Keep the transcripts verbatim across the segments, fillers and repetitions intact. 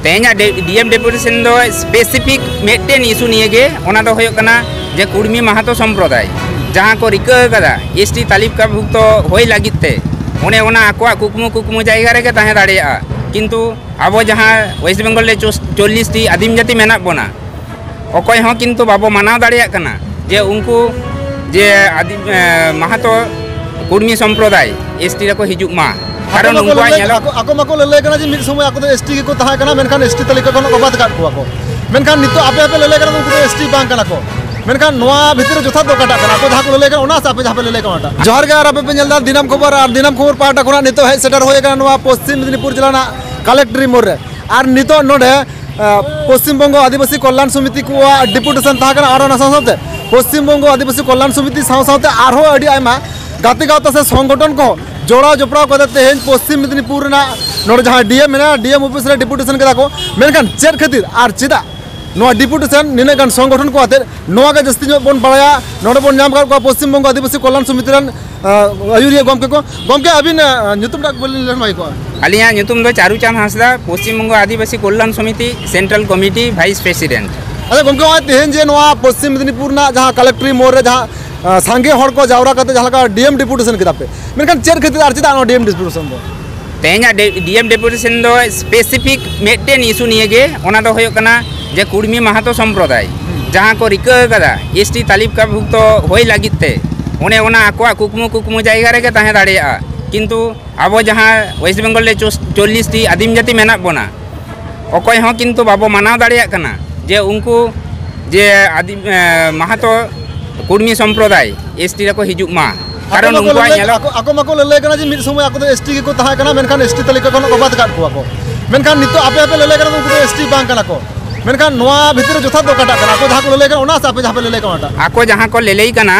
ᱛᱮᱦᱮᱧᱟᱜ ᱰᱤ-, ᱰᱤ ᱮᱢ ᱰᱮᱯᱩᱴᱮᱥᱚᱱ ᱫᱚ ᱥᱯᱮᱥᱤᱯᱷᱤᱠ ᱢᱤᱫᱴᱮᱱ ᱤᱥᱩ ᱱᱤᱭᱮ ᱜᱮ, ᱚᱱᱟ ᱫᱚ ᱦᱩᱭᱩᱜ ᱠᱟᱱᱟ ᱡᱮ ᱠᱩᱲᱢᱤ ᱢᱟᱦᱟᱛᱚ ᱥᱚᱢᱯᱨᱚᱫᱟᱭ ᱡᱟᱦᱟᱸ ᱠᱚ ᱨᱤᱠᱟᱹ ᱟᱠᱟᱫᱟ ᱮᱥ ᱴᱤ ᱛᱟᱹᱞᱤᱠᱟᱵᱷᱩᱠᱛᱚ ᱦᱩᱭ ᱞᱟᱹᱜᱤᱫ ᱛᱮ, ᱚᱱᱮ ᱚᱱᱟ ᱟᱠᱚᱣᱟᱜ ᱠᱩᱠᱢᱩ, ᱠᱩᱠᱢᱩ ᱡᱟᱭᱜᱟ ᱨᱮᱜᱮ ᱛᱟᱦᱮᱸ ᱫᱟᱲᱮᱭᱟᱜᱼᱟ᱾ ᱠᱤᱱᱛᱩ ᱟᱵᱚ ᱡᱟᱦᱟᱸ ᱳᱭᱮᱥᱴ ᱵᱮᱝᱜᱚᱞ ᱨᱮ ᱪᱚᱥ-, ᱪᱚᱞᱞᱤᱥ ᱴᱤ ᱟᱹᱫᱤᱢ ᱡᱟᱹᱛᱤ ᱢᱮᱱᱟᱜ ᱵᱚᱱᱟ, ᱚᱠᱚᱭ ᱦᱚᱸ ᱠᱤᱱᱛᱩ ᱵᱟᱵᱚ ᱢᱟᱱᱟᱣ ᱫᱟᱲᱮᱭᱟᱜ ᱠᱟᱱᱟ ᱡᱮ ᱩᱱᱠᱩ ᱡᱮ ᱟᱹᱫᱤ-, ᱮ, ᱢᱟᱦᱟᱛᱚ ᱠᱩᱲᱢᱤ ᱥᱚᱢᱯᱨᱚᱫᱟᱭ ᱮᱥ ᱴᱤ ᱨᱮᱠᱚ ᱦᱤᱡᱩᱜ ᱢᱟ᱾ ᱟᱠᱚ ᱠᱟᱨᱚᱱ ᱢᱟᱠᱚ ᱩᱱᱠᱩᱣᱟᱜ ᱞᱟᱹᱞᱟᱹᱭ, ᱧᱮᱞᱚᱜ ᱟᱠᱚ, ᱟᱠᱚ ᱢᱟᱠᱚ ᱞᱟᱹᱞᱟᱹᱭ ᱠᱟᱱᱟ ᱡᱮ ᱢᱤᱫ ᱥᱚᱢᱚᱭ ᱟᱠᱚ ᱫᱚ ᱮᱥ ᱴᱤ ᱜᱮᱠᱚ ᱛᱟᱦᱮᱸ ᱠᱟᱱᱟ, ᱢᱮᱱᱠᱷᱟᱱ ᱮᱥ ᱴᱤ ᱛᱟᱹᱞᱤᱠᱟ ᱠᱷᱚᱱ ᱠᱚ ᱵᱟᱫ ᱟᱠᱟᱫ ᱠᱚᱣᱟ ᱠᱚ᱾ ᱢᱮᱱᱠᱷᱟᱱ ᱱᱤᱛᱚᱜ ᱟᱯᱮ ᱦᱚᱸᱯᱮ ᱞᱟᱹᱞᱟᱹᱭ ᱠᱟᱱᱟ ᱩᱱᱠᱩ ᱫᱚ ᱮᱥ ᱴᱤ ᱵᱟᱝ ᱠᱟᱱᱟ ᱠᱚ᱾ ᱢᱮᱱᱠᱷᱟᱱ ᱱᱚᱣᱟ ᱵᱷᱤᱛᱤᱨ ᱨᱮ ᱡᱚᱛᱷᱟᱛ ᱫᱚ ᱚᱠᱟᱴᱟᱜ ᱠᱟᱱᱟ? ᱟᱠᱚ ᱡᱟᱦᱟᱸ ᱠᱚ ᱞᱟᱹᱞᱟᱹᱭ ᱠᱟᱱᱟ ᱚᱱᱟ ᱥᱮ ᱟᱯᱮ ᱡᱟᱦᱟᱸ ᱯᱮ ᱞᱟᱹᱞᱟᱹᱭ ᱠᱟᱱᱟ ᱚᱱᱟᱴᱟᱜ? ᱡᱚᱦᱟᱨ ᱜᱮ, ᱟᱨ ᱟᱯᱮ ᱯᱮ ᱧᱮᱞ ᱮᱫᱟ ᱫᱤᱱᱟᱢ ᱠᱷᱚᱵᱚᱨ, ᱟᱨ ᱫᱤᱱᱟᱢ ᱠᱷᱚᱵᱚᱨ ᱯᱟᱦᱴᱟ ᱠᱷᱚᱱᱟᱜ ᱱᱤᱛᱚᱜ ᱦᱮᱡ ᱥᱮᱴᱮᱨ ᱦᱩᱭ ᱟᱠᱟᱱᱟ ᱱᱚᱣᱟ ᱯᱚᱥᱪᱤᱢ ᱢᱮᱫᱤᱱᱤᱯᱩᱨ ᱡᱮᱞᱟ ᱨᱮᱱᱟᱜ ᱠᱟᱞᱮᱠᱴᱚᱨᱮᱴ ᱢᱳᱲ ᱨᱮ᱾ ᱟᱨ ᱱᱤᱛᱚᱜ ᱱᱚᱰᱮ ᱟᱸ, ᱯᱚᱥᱪᱤᱢ ᱵᱚᱝᱜᱚ ᱟᱹᱫᱤᱵᱟᱹᱥᱤ ᱠᱚᱞᱭᱟᱱ ᱥᱚᱢᱤᱛᱤ ᱠᱚᱣᱟᱜ ᱰᱮᱯᱩᱴᱮᱥᱚᱱ ᱛᱟᱦᱮᱸ ᱠᱟᱱᱟ, ᱟᱨ ᱚᱱᱟ ᱥᱟᱶ ᱥᱟᱶᱛᱮ ᱯᱚᱥᱪᱤᱢ ᱵᱚᱝᱜᱚ ᱟᱹᱫᱤᱵᱟᱹᱥᱤ ᱠᱚᱞᱭᱟᱱ ᱥᱚᱢᱤᱛᱤ ᱥᱟᱶ ᱥᱟᱶᱛᱮ ᱟᱨᱦᱚᱸ ᱟᱹᱰᱤ ᱟᱭᱢᱟ ᱜᱟᱛᱮ ᱜᱟᱶᱛᱟ ᱥᱮ ᱥᱚᱝᱜᱚᱴᱷᱚᱱ ᱠᱚ ᱡᱚᱲᱟᱣ ᱡᱚᱯᱲᱟᱣ ᱠᱟᱛᱮ ᱛᱮᱦᱮᱧ ᱯᱚᱥᱪᱤᱢ ᱢᱮᱫᱤᱱᱤᱯᱩᱨ ᱨᱮᱱᱟᱜ ᱱᱚᱰᱮ ᱡᱟᱦᱟᱸ ᱰᱤ ᱮᱢ ᱢᱮᱱᱟᱜᱼᱟ, ᱰᱤ ᱮᱢ ᱚᱯᱷᱤᱥ ᱨᱮ ᱰᱮᱯᱩᱴᱮᱥᱚᱱ ᱠᱮᱫᱟ ᱠᱚ᱾ ᱢᱮᱱᱠᱷᱟᱱ ᱪᱮᱫ ᱠᱷᱟᱹᱛᱤᱨ ᱟᱨ ᱪᱮᱫᱟᱜ ᱱᱚᱣᱟ ᱰᱮᱯᱩᱴᱮᱥᱚᱱ ᱱᱤᱱᱟᱹᱜ ᱜᱟᱱ ᱥᱚᱝᱜᱚᱴᱷᱚᱱ ᱠᱚ ᱟᱛᱮ? ᱱᱚᱣᱟ ᱜᱮ ᱡᱟᱹᱥᱛᱤ ᱧᱚᱜ ᱵᱚᱱ ᱵᱟᱲᱟᱭᱟ ᱱᱚᱰᱮ ᱵᱚᱱ ᱧᱟᱢ ᱟᱠᱟᱫ ᱠᱚᱣᱟ ᱯᱚᱥᱪᱤᱢ ᱵᱚᱝᱜᱚ ᱟᱹᱫᱤᱵᱟᱹᱥᱤ ᱠᱚᱞᱭᱟᱱ ᱥᱚᱢᱤᱛᱤ ᱨᱮᱱ ᱟᱸ, ᱟᱹᱭᱩᱨᱤᱭᱟᱹ ᱜᱚᱢᱠᱮ ᱠᱚ᱾ ᱜᱚᱢᱠᱮ, ᱟᱹᱵᱤᱱ, ᱟᱸ, ᱧᱩᱛᱩᱢ ᱴᱟᱜ ᱵᱚᱞᱮ ᱞᱟᱹᱭ ᱞᱮᱠᱷᱟᱱ ᱵᱷᱟᱜᱮ ᱠᱚᱜᱼᱟ᱾ ᱟᱹᱞᱤᱧᱟᱜ ᱧᱩᱛᱩᱢ ᱫᱚ ᱪᱟᱨᱩᱪᱟᱸᱫᱽ ᱦᱟᱸᱥᱫᱟ, ᱯᱚᱥᱪᱤᱢ ᱵᱚᱝᱜᱚ ᱟᱹᱫᱤᱵᱟᱹᱥᱤ ᱠᱚᱞᱭᱟᱱ ᱥᱚᱢᱤᱛᱤ ᱥᱮᱱᱴᱨᱟᱞ ᱠᱚᱢᱤᱴᱤ ᱵᱷᱟᱭᱤᱥ ᱯᱨᱮᱥᱤᱰᱮᱱᱴ᱾ ᱟᱪᱪᱷᱟ ᱜᱚᱢᱠᱮ, ᱱᱚᱜᱼᱚᱭ ᱛᱮᱦᱮᱧ ᱡᱮ ᱱᱚᱣᱟ ᱯᱚᱥᱪᱤᱢ ᱢᱮᱫᱤᱱᱤᱯᱩᱨ ᱨᱮᱱᱟᱜ ᱡᱟᱦᱟᱸ ᱠᱟᱞᱮᱠᱴᱚᱨᱮᱴ ᱢᱳᱲ ᱨᱮ ᱡᱟᱦᱟᱸ, ᱟᱸ, ᱥᱟᱸᱜᱮ ᱦᱚᱲ ᱠᱚ ᱡᱟᱣᱨᱟ ᱠᱟᱛᱮ ᱡᱟᱦᱟᱸ ᱞᱮᱠᱟ ᱰᱤ ᱮᱢ ᱰᱮᱯᱩᱴᱮᱥᱚᱱ ᱠᱮᱫᱟ ᱯᱮ, ᱢᱮᱱᱠᱷᱟᱱ ᱪᱮᱫ ᱠᱷᱟᱹᱛᱤᱨ ᱟᱨ ᱪᱮᱫᱟᱜ ᱱᱚᱣᱟ ᱰᱤ ᱮᱢ ᱰᱮᱯᱩᱴᱮᱥᱚᱱ ᱫᱚ? ᱛᱮᱦᱮᱧᱟᱜ ᱰᱤ-, ᱰᱤ ᱮᱢ ᱰᱮᱯᱩᱴᱮᱥᱚᱱ ᱫᱚ ᱥᱯᱮᱥᱤᱯᱷᱤᱠ ᱢᱤᱫᱴᱮᱱ ᱤᱥᱩ ᱱᱤᱭᱮ ᱜᱮ, ᱚᱱᱟ ᱫᱚ ᱦᱩᱭᱩᱜ ᱠᱟᱱᱟ ᱡᱮ ᱠᱩᱲᱢᱤ ᱢᱟᱦᱟᱛᱚ ᱥᱚᱢᱯᱨᱚᱫᱟᱭ ᱡᱟᱦᱟᱸ ᱠᱚ ᱨᱤᱠᱟᱹ ᱟᱠᱟᱫᱟ ᱮᱥ ᱴᱤ ᱛᱟᱹᱞᱤᱠᱟᱵᱷᱩᱠᱛᱚ ᱦᱩᱭ ᱞᱟᱹᱜᱤᱫ ᱛᱮ, ᱚᱱᱮ ᱚᱱᱟ ᱟᱠᱚᱣᱟᱜ ᱠᱩᱠᱢᱩ, ᱠᱩᱠᱢᱩ ᱡᱟᱭᱜᱟ ᱨᱮᱜᱮ ᱛᱟᱦᱮᱸ ᱫᱟᱲᱮᱭᱟᱜᱼᱟ᱾ ᱠᱤᱱᱛᱩ ᱟᱵᱚ ᱡᱟᱦᱟᱸ ᱳᱭᱮᱥᱴ ᱵᱮᱝᱜᱚᱞ ᱨᱮ ᱪᱚᱥ-, ᱪᱚᱞᱞᱤᱥ ᱴᱤ ᱟᱹᱫᱤᱢ ᱡᱟᱹᱛᱤ ᱢᱮᱱᱟᱜ ᱵᱚᱱᱟ, ᱚᱠᱚᱭ ᱦᱚᱸ ᱠᱤᱱᱛᱩ ᱵᱟᱵᱚ ᱢᱟᱱᱟᱣ ᱫᱟᱲᱮᱭᱟᱜ ᱠᱟᱱᱟ ᱡᱮ ᱩᱱᱠᱩ ᱡᱮ ᱟᱹᱫᱤᱢ-, ᱮ, ᱢᱟᱦᱟᱛᱚ ᱠᱩᱲᱢᱤ ᱥᱚᱢᱯᱨᱚᱫᱟᱭ ᱮᱥ ᱴᱤ ᱨᱮᱠᱚ ᱦᱤᱡᱩᱜ ᱢᱟ᱾ ᱟᱠᱚ ᱠᱟᱨᱚᱱ ᱢᱟᱠᱚ ᱩᱱᱠᱩᱣᱟᱜ ᱞᱟᱹᱞᱟᱹᱭ, ᱧᱮᱞᱚᱜ ᱟᱠᱚ, ᱟᱠᱚ ᱢᱟᱠᱚ ᱞᱟᱹᱞᱟᱹᱭ ᱠᱟᱱᱟ ᱡᱮ ᱢᱤᱫ ᱥᱚᱢᱚᱭ ᱟᱠᱚ ᱫᱚ ᱮᱥ ᱴᱤ ᱜᱮᱠᱚ ᱛᱟᱦᱮᱸ ᱠᱟᱱᱟ, ᱢᱮᱱᱠᱷᱟᱱ ᱮᱥ ᱴᱤ ᱛᱟᱹᱞᱤᱠᱟ ᱠᱷᱚᱱ ᱠᱚ ᱵᱟᱫ ᱟᱠᱟᱫ ᱠᱚᱣᱟ ᱠᱚ᱾ ᱢᱮᱱᱠᱷᱟᱱ ᱱᱤᱛᱚᱜ ᱟᱯᱮ ᱦᱚᱸᱯᱮ ᱞᱟᱹᱞᱟᱹᱭ ᱠᱟᱱᱟ ᱩᱱᱠᱩ ᱫᱚ ᱮᱥ ᱴᱤ ᱵᱟᱝ ᱠᱟᱱᱟ ᱠᱚ᱾ ᱢᱮᱱᱠᱷᱟᱱ ᱱᱚᱣᱟ ᱵᱷᱤᱛᱤᱨ ᱨᱮ ᱡᱚᱛᱷᱟᱛ ᱫᱚ ᱚᱠᱟᱴᱟᱜ ᱠᱟᱱᱟ? ᱟᱠᱚ ᱡᱟᱦᱟᱸ ᱠᱚ ᱞᱟᱹᱞᱟᱹᱭ ᱠᱟᱱᱟ ᱚᱱᱟ ᱥᱮ ᱟᱯᱮ ᱡᱟᱦᱟᱸ ᱯᱮ ᱞᱟᱹᱞᱟᱹᱭ ᱠᱟᱱᱟ ᱚᱱᱟᱴᱟᱜ? ᱟᱠᱚ ᱡᱟᱦᱟᱸ ᱠᱚ ᱞᱟᱹᱞᱟᱹᱭ ᱠᱟᱱᱟ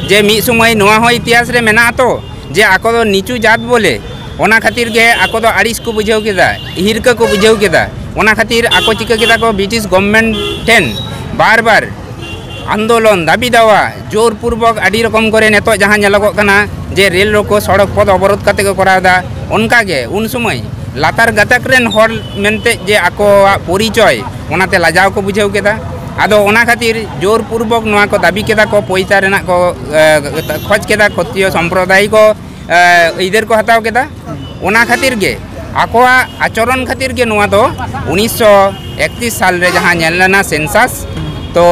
ᱡᱮ ᱢᱤᱫ ᱥᱚᱢᱚᱭ ᱱᱚᱣᱟ ᱦᱚᱸ ᱤᱛᱤᱦᱟᱥ ᱨᱮ ᱢᱮᱱᱟᱜᱼᱟ ᱛᱚ, ᱡᱮ ᱟᱠᱚ ᱫᱚ ᱱᱤᱪᱩ ᱡᱟᱛ ᱵᱚᱞᱮ, ᱚᱱᱟ ᱠᱷᱟᱹᱛᱤᱨ ᱜᱮ ᱟᱠᱚ ᱫᱚ ᱟᱹᱲᱤᱥ ᱠᱚ ᱵᱩᱡᱷᱟᱹᱣ ᱠᱮᱫᱟ, ᱦᱤᱨᱠᱟᱹ ᱠᱚ ᱵᱩᱡᱷᱟᱹᱣ ᱠᱮᱫᱟ᱾ ᱚᱱᱟ ᱠᱷᱟᱹᱛᱤᱨ ᱟᱠᱚ ᱪᱤᱠᱟᱹ ᱠᱮᱫᱟ ᱠᱚ, ᱵᱨᱤᱴᱤᱥ ᱜᱚᱵᱷᱢᱮᱱᱴ ᱴᱷᱮᱱ ᱵᱟᱨ ᱵᱟᱨ ᱟᱱᱫᱳᱞᱚᱱ, ᱫᱟᱹᱵᱤ ᱫᱟᱣᱟ, ᱡᱳᱨᱯᱩᱨᱵᱚᱠ ᱟᱹᱰᱤ ᱨᱚᱠᱚᱢ ᱠᱚᱨᱮ ᱱᱤᱛᱚᱜ ᱡᱟᱦᱟᱸ ᱧᱮᱞᱚᱜᱚᱜ ᱠᱟᱱᱟ ᱡᱮ ᱨᱮᱞ ᱨᱳᱠᱳ, ᱥᱚᱲᱚᱠ ᱯᱚᱫ ᱚᱵᱚᱨᱳᱫᱷ ᱠᱟᱛᱮ ᱠᱚ ᱠᱚᱨᱟᱣ ᱮᱫᱟ᱾ ᱚᱱᱠᱟ ᱜᱮ ᱩᱱ ᱥᱚᱢᱚᱭ ᱞᱟᱛᱟᱨ ᱜᱟᱛᱟᱠ ᱨᱮᱱ ᱦᱚᱲ ᱢᱮᱱᱛᱮ ᱡᱮ ᱟᱠᱚᱣᱟᱜ ᱯᱚᱨᱤᱪᱚᱭ, ᱚᱱᱟᱛᱮ ᱞᱟᱡᱟᱣ ᱠᱚ ᱵᱩᱡᱷᱟᱹᱣ ᱠᱮᱫᱟ᱾ ᱟᱫᱚ ᱚᱱᱟ ᱠᱷᱟᱹᱛᱤᱨ ᱡᱳᱨᱯᱩᱨᱵᱚᱠ ᱱᱚᱣᱟ ᱠᱚ ᱫᱟᱹᱵᱤ ᱠᱮᱫᱟ ᱠᱚ, ᱯᱚᱭᱥᱟ ᱨᱮᱱᱟᱜ ᱠᱚ, ᱮ, ᱠᱷᱚᱡᱽ ᱠᱮᱫᱟ, ᱠᱷᱚᱛᱨᱤᱭᱚ ᱥᱚᱢᱯᱨᱚᱫᱟᱭ ᱠᱚ, ᱮ, ᱟᱹᱭᱫᱟᱹᱨ ᱠᱚ ᱦᱟᱛᱟᱣ ᱠᱮᱫᱟ᱾ ᱚᱱᱟ ᱠᱷᱟᱹᱛᱤᱨ ᱜᱮ, ᱟᱠᱚᱣᱟᱜ ᱟᱪᱚᱨᱚᱱ ᱠᱷᱟᱹᱛᱤᱨ ᱜᱮ ᱱᱚᱣᱟ ᱫᱚ ᱩᱱᱤᱥᱥᱚ ᱮᱠᱛᱨᱤᱥ ᱥᱟᱞ ᱨᱮ ᱡᱟᱦᱟᱸ ᱧᱮᱞ ᱞᱮᱱᱟ census, ᱛᱚ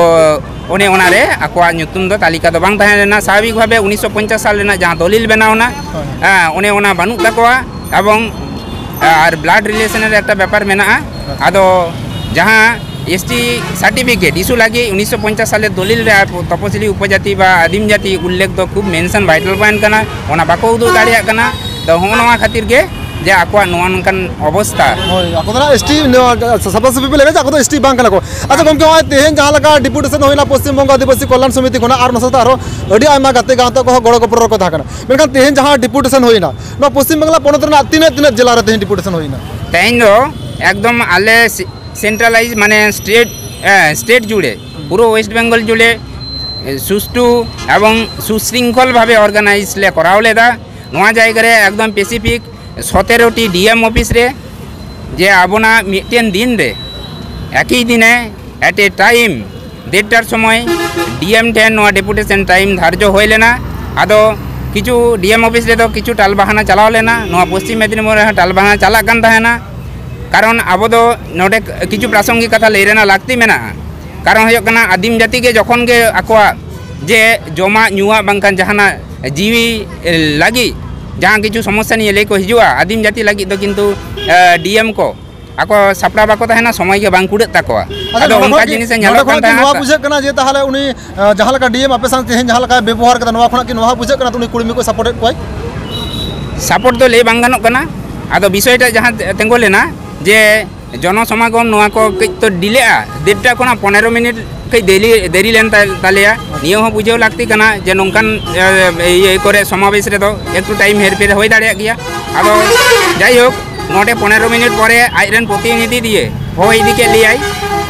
ᱚᱱᱮ ᱚᱱᱟᱨᱮ ᱟᱠᱚᱣᱟᱜ ᱧᱩᱛᱩᱢ ᱫᱚ ᱛᱟᱹᱞᱤᱠᱟ ᱫᱚ ᱵᱟᱝ ᱛᱟᱦᱮᱸ ᱞᱮᱱᱟ᱾ ᱥᱟᱵᱷᱟᱵᱤᱠ ᱵᱷᱟᱵᱮ ᱩᱱᱤᱥᱥᱚ ᱯᱚᱧᱪᱟᱥ ᱥᱟᱞ ᱨᱮᱱᱟᱜ ᱡᱟᱦᱟᱸ ᱫᱚᱞᱤᱞ ᱵᱮᱱᱟᱣ ᱮᱱᱟ, ᱦᱳᱭ᱾ ᱦᱮᱸ, ᱚᱱᱮ ᱚᱱᱟ ᱵᱟᱹᱱᱩᱜ ᱛᱟᱠᱚᱣᱟ᱾ ᱮᱵᱚᱝ, ᱟᱨ blood relation ᱨᱮ ᱮᱠᱴᱟ ᱵᱮᱯᱟᱨ ᱢᱮᱱᱟᱜᱼᱟ᱾ ᱟᱫᱚ ᱡᱟᱦᱟᱸ ST certificate issue ᱞᱟᱹᱜᱤᱫ ᱩᱱᱤᱥᱥᱚ ᱯᱚᱧᱪᱟᱥ ᱥᱟᱞᱮ ᱫᱚᱞᱤᱞ ᱨᱮ ᱟᱵᱚ ᱛᱚᱯᱚᱥᱤᱞᱤ ᱩᱯᱚᱡᱟᱛᱤ ᱵᱟ ᱟᱹᱫᱤᱢ ᱡᱟᱹᱛᱤ ᱩᱞᱞᱮᱠᱷ ᱫᱚ ᱠᱷᱩᱵ mention vital point ᱠᱟᱱᱟ, ᱚᱱᱟ ᱵᱟᱠᱚ ᱩᱫᱩᱜ ᱫᱟᱲᱮᱭᱟᱜ ᱠᱟᱱᱟ᱾ ᱛᱚ ᱦᱚᱸᱜᱼᱚ ᱱᱚᱣᱟ ᱠᱷᱟᱹᱛᱤᱨ ᱜᱮ ᱡᱮ ᱟᱠᱚᱣᱟᱜ ᱱᱚᱣᱟ ᱱᱚᱝᱠᱟᱱ ᱚᱵᱚᱥᱛᱟ᱾ ᱦᱳᱭ, ᱟᱠᱚ ᱫᱚ ᱱᱟᱜ ST, ᱱᱚᱣᱟ ᱥᱟᱯᱷᱟ ᱥᱟᱹᱯᱷᱤ ᱯᱮ ᱞᱟᱹᱭ ᱠᱮᱫᱟ, ᱟᱠᱚ ᱫᱚ ST ᱵᱟᱝ ᱠᱟᱱᱟ ᱠᱚ᱾ ᱟᱪᱪᱷᱟ ᱜᱚᱢᱠᱮ, ᱱᱚᱜᱼᱚᱭ ᱛᱮᱦᱮᱧ ᱡᱟᱦᱟᱸ ᱞᱮᱠᱟ deputation ᱦᱩᱭᱱᱟ ᱯᱚᱥᱪᱤᱢ ᱵᱚᱝᱜᱚ ᱟᱹᱫᱤᱵᱟᱹᱥᱤ ᱠᱚᱞᱭᱟᱱ ᱥᱚᱢᱤᱛᱤ ᱠᱷᱚᱱᱟᱜ, ᱟᱨ ᱚᱱᱟ ᱥᱟᱶᱛᱮ ᱟᱨᱦᱚᱸ ᱟᱹᱰᱤ ᱟᱭᱢᱟ ᱜᱟᱛᱮ ᱜᱟᱶᱛᱟ ᱠᱚᱦᱚᱸ ᱜᱚᱲᱚ ᱜᱚᱯᱚᱲᱚ ᱨᱮᱠᱚ ᱛᱟᱦᱮᱸ ᱠᱟᱱᱟ, ᱢᱮᱱᱠᱷᱟᱱ ᱛᱮᱦᱮᱧ ᱡᱟᱦᱟᱸ deputation ᱦᱩᱭᱱᱟ, ᱱᱚᱣᱟ ᱯᱚᱥᱪᱤᱢ ᱵᱟᱝᱞᱟ ᱯᱚᱱᱚᱛ ᱨᱮᱱᱟᱜ ᱛᱤᱱᱟᱹᱜ ᱛᱤᱱᱟᱹᱜ ᱡᱮᱞᱟ ᱨᱮ ᱛᱮᱦᱮᱧ deputation ᱦᱩᱭᱱᱟ? ᱛᱮᱦᱮᱧ ᱫᱚ ᱮᱠᱫᱚᱢ ᱟᱞᱮ centralize ᱢᱟᱱᱮ state, state ᱡᱩᱲᱮ, ᱯᱩᱨᱟᱹ West Bengal ᱡᱩᱲᱮ, ᱮ, ᱥᱩᱥᱴᱩ ᱮᱵᱚᱝ ᱥᱩᱥᱨᱤᱝᱠᱷᱚᱞ ᱵᱷᱟᱵᱮ organize ᱞᱮ ᱠᱚᱨᱟᱣ ᱞᱮᱫᱟ᱾ ᱱᱚᱣᱟ ᱡᱟᱭᱜᱟ ᱨᱮ ᱮᱠᱫᱚᱢ specific ᱥᱚᱛᱮᱨᱚ ᱴᱤ DM office ᱨᱮ, ᱡᱮ ᱟᱵᱚᱱᱟᱜ ᱢᱤᱫᱴᱮᱱ ᱫᱤᱱ ᱨᱮ ᱮᱠᱤ ᱫᱤᱱᱮ at a time ᱰᱮᱲᱴᱟᱨ ᱥᱚᱢᱚᱭ DM ᱴᱷᱮᱱ ᱱᱚᱣᱟ deputation time ᱫᱷᱟᱨᱡᱚ ᱦᱩᱭ ᱞᱮᱱᱟ᱾ ᱟᱫᱚ ᱠᱤᱪᱷᱩ DM office ᱨᱮᱫᱚ ᱠᱤᱪᱷᱩ ᱴᱟᱞᱵᱟᱦᱟᱱᱟ ᱪᱟᱞᱟᱣ ᱞᱮᱱᱟ, ᱱᱚᱣᱟ ᱯᱚᱥᱪᱤᱢ ᱢᱮᱫᱽᱱᱤᱯᱩᱨ ᱨᱮᱦᱚᱸ ᱴᱟᱞᱵᱟᱦᱟᱱᱟ ᱪᱟᱞᱟᱜ ᱠᱟᱱ ᱛᱟᱦᱮᱱᱟ᱾ ᱠᱟᱨᱚᱱ ᱟᱵᱚ ᱫᱚ ᱱᱚᱰᱮ ᱠᱤᱪᱷᱩ ᱯᱨᱟᱥᱚᱝᱜᱤᱠ ᱠᱟᱛᱷᱟ ᱞᱟᱹᱭ ᱨᱮᱱᱟᱜ ᱞᱟᱹᱠᱛᱤ ᱢᱮᱱᱟᱜᱼᱟ᱾ ᱠᱟᱨᱚᱱ ᱦᱩᱭᱩᱜ ᱠᱟᱱᱟ, ᱟᱹᱫᱤᱢ ᱡᱟᱹᱛᱤ ᱜᱮ ᱡᱚᱠᱷᱚᱱ ᱜᱮ ᱟᱠᱚᱣᱟᱜ ᱡᱮ ᱡᱚᱢᱟᱜ ᱧᱩᱣᱟᱜ ᱵᱟᱝᱠᱷᱟᱱ ᱡᱟᱦᱟᱱᱟᱜ ᱡᱤᱣᱤ ᱞᱟᱹᱜᱤᱫ ᱡᱟᱦᱟᱸ ᱠᱤᱪᱷᱩ ᱥᱚᱢᱚᱥᱥᱟ ᱱᱤᱭᱮ ᱞᱟᱹᱭ ᱠᱚ ᱦᱤᱡᱩᱜᱼᱟ, ᱟᱹᱫᱤᱢ ᱡᱟᱹᱛᱤ ᱞᱟᱹᱜᱤᱫ ᱫᱚ ᱠᱤᱱᱛᱩ, ᱮ, DM ᱠᱚ ᱟᱠᱚ ᱥᱟᱯᱲᱟᱣ ᱵᱟᱠᱚ ᱛᱟᱦᱮᱱᱟ, ᱥᱚᱢᱚᱭ ᱜᱮ ᱵᱟᱝ ᱠᱩᱲᱟᱹᱜ ᱛᱟᱠᱚᱣᱟ᱾ ᱟᱪᱪᱷᱟ, ᱟᱫᱚ ᱱᱚᱰᱮ ᱚᱱᱠᱟ ᱠᱷᱚᱱᱟᱜ ᱜᱮ, ᱡᱤᱱᱤᱥ ᱮ ᱧᱮᱞᱚᱜ ᱱᱚᱰᱮ ᱠᱟᱱ ᱠᱷᱚᱱᱟᱜ ᱜᱮ ᱛᱟᱦᱮᱸᱫ᱾ ᱱᱚᱣᱟ ᱵᱩᱡᱷᱟᱹᱜ ᱠᱟᱱᱟ ᱡᱮ ᱛᱟᱦᱚᱞᱮ ᱩᱱᱤ, ᱮ, ᱡᱟᱦᱟᱸ ᱞᱮᱠᱟ DM ᱟᱯᱮ ᱥᱟᱶ ᱛᱮᱦᱮᱧ ᱡᱟᱦᱟᱸ ᱞᱮᱠᱟᱭ ᱵᱮᱵᱚᱦᱟᱨ ᱠᱮᱫᱟ, ᱱᱚᱣᱟ ᱠᱷᱚᱱᱟᱜ ᱠᱤ ᱱᱚᱣᱟ ᱵᱩᱡᱷᱟᱹᱜ ᱠᱟᱱᱟ ᱩᱱᱤ ᱠᱩᱲᱢᱤ ᱠᱚ support ᱮᱫ ᱠᱚᱣᱟᱭ? Support ᱫᱚ ᱞᱟᱹᱭ ᱵᱟᱝ ᱜᱟᱱᱚᱜ ᱠᱟᱱᱟ᱾ ᱟᱫᱚ ᱵᱤᱥᱚᱭᱴᱟ ᱡᱟᱦᱟᱸ ᱛᱮ-, ᱛᱤᱸᱜᱩ ᱞᱮᱱᱟ ᱡᱮ ᱡᱚᱱᱚ ᱥᱚᱢᱟᱜᱚᱢ ᱱᱚᱣᱟ ᱠᱚ ᱠᱟᱹᱡ ᱛᱚ ᱰᱤᱞᱮᱜᱼᱟ, ᱰᱮᱲᱴᱟ ᱠᱷᱚᱱᱟᱜ ᱯᱚᱱᱮᱨᱚ ᱢᱤᱱᱤᱴ ᱠᱟᱹᱡ ᱫᱮᱨᱤ, ᱫᱮᱨᱤ ᱞᱮᱱ ᱛᱟ-, ᱛᱟᱞᱮᱭᱟ᱾ ᱱᱤᱭᱟᱹ ᱦᱚᱸ ᱵᱩᱡᱷᱟᱹᱣ ᱞᱟᱹᱠᱛᱤ ᱠᱟᱱᱟ ᱡᱮ ᱱᱚᱝᱠᱟᱱ, ᱮ, ᱤᱭᱟᱹ ᱠᱚᱨᱮ ᱥᱚᱢᱟᱵᱮᱥ ᱨᱮᱫᱚ ᱮᱠᱴᱩ time ᱦᱮᱨᱯᱷᱮᱨ ᱦᱩᱭ ᱫᱟᱲᱮᱭᱟᱜ ᱜᱮᱭᱟ᱾ ᱟᱫᱚ ᱡᱟᱭᱦᱳᱠ, ᱱᱚᱰᱮ ᱯᱚᱱᱮᱨᱚ ᱢᱤᱱᱤᱴ ᱯᱚᱨᱮ ᱟᱡᱨᱮᱱ ᱯᱨᱚᱛᱤᱱᱤᱫᱷᱤ ᱫᱤᱭᱮ ᱦᱚᱦᱚ ᱤᱫᱤ ᱠᱮᱫ ᱞᱮᱭᱟᱭ᱾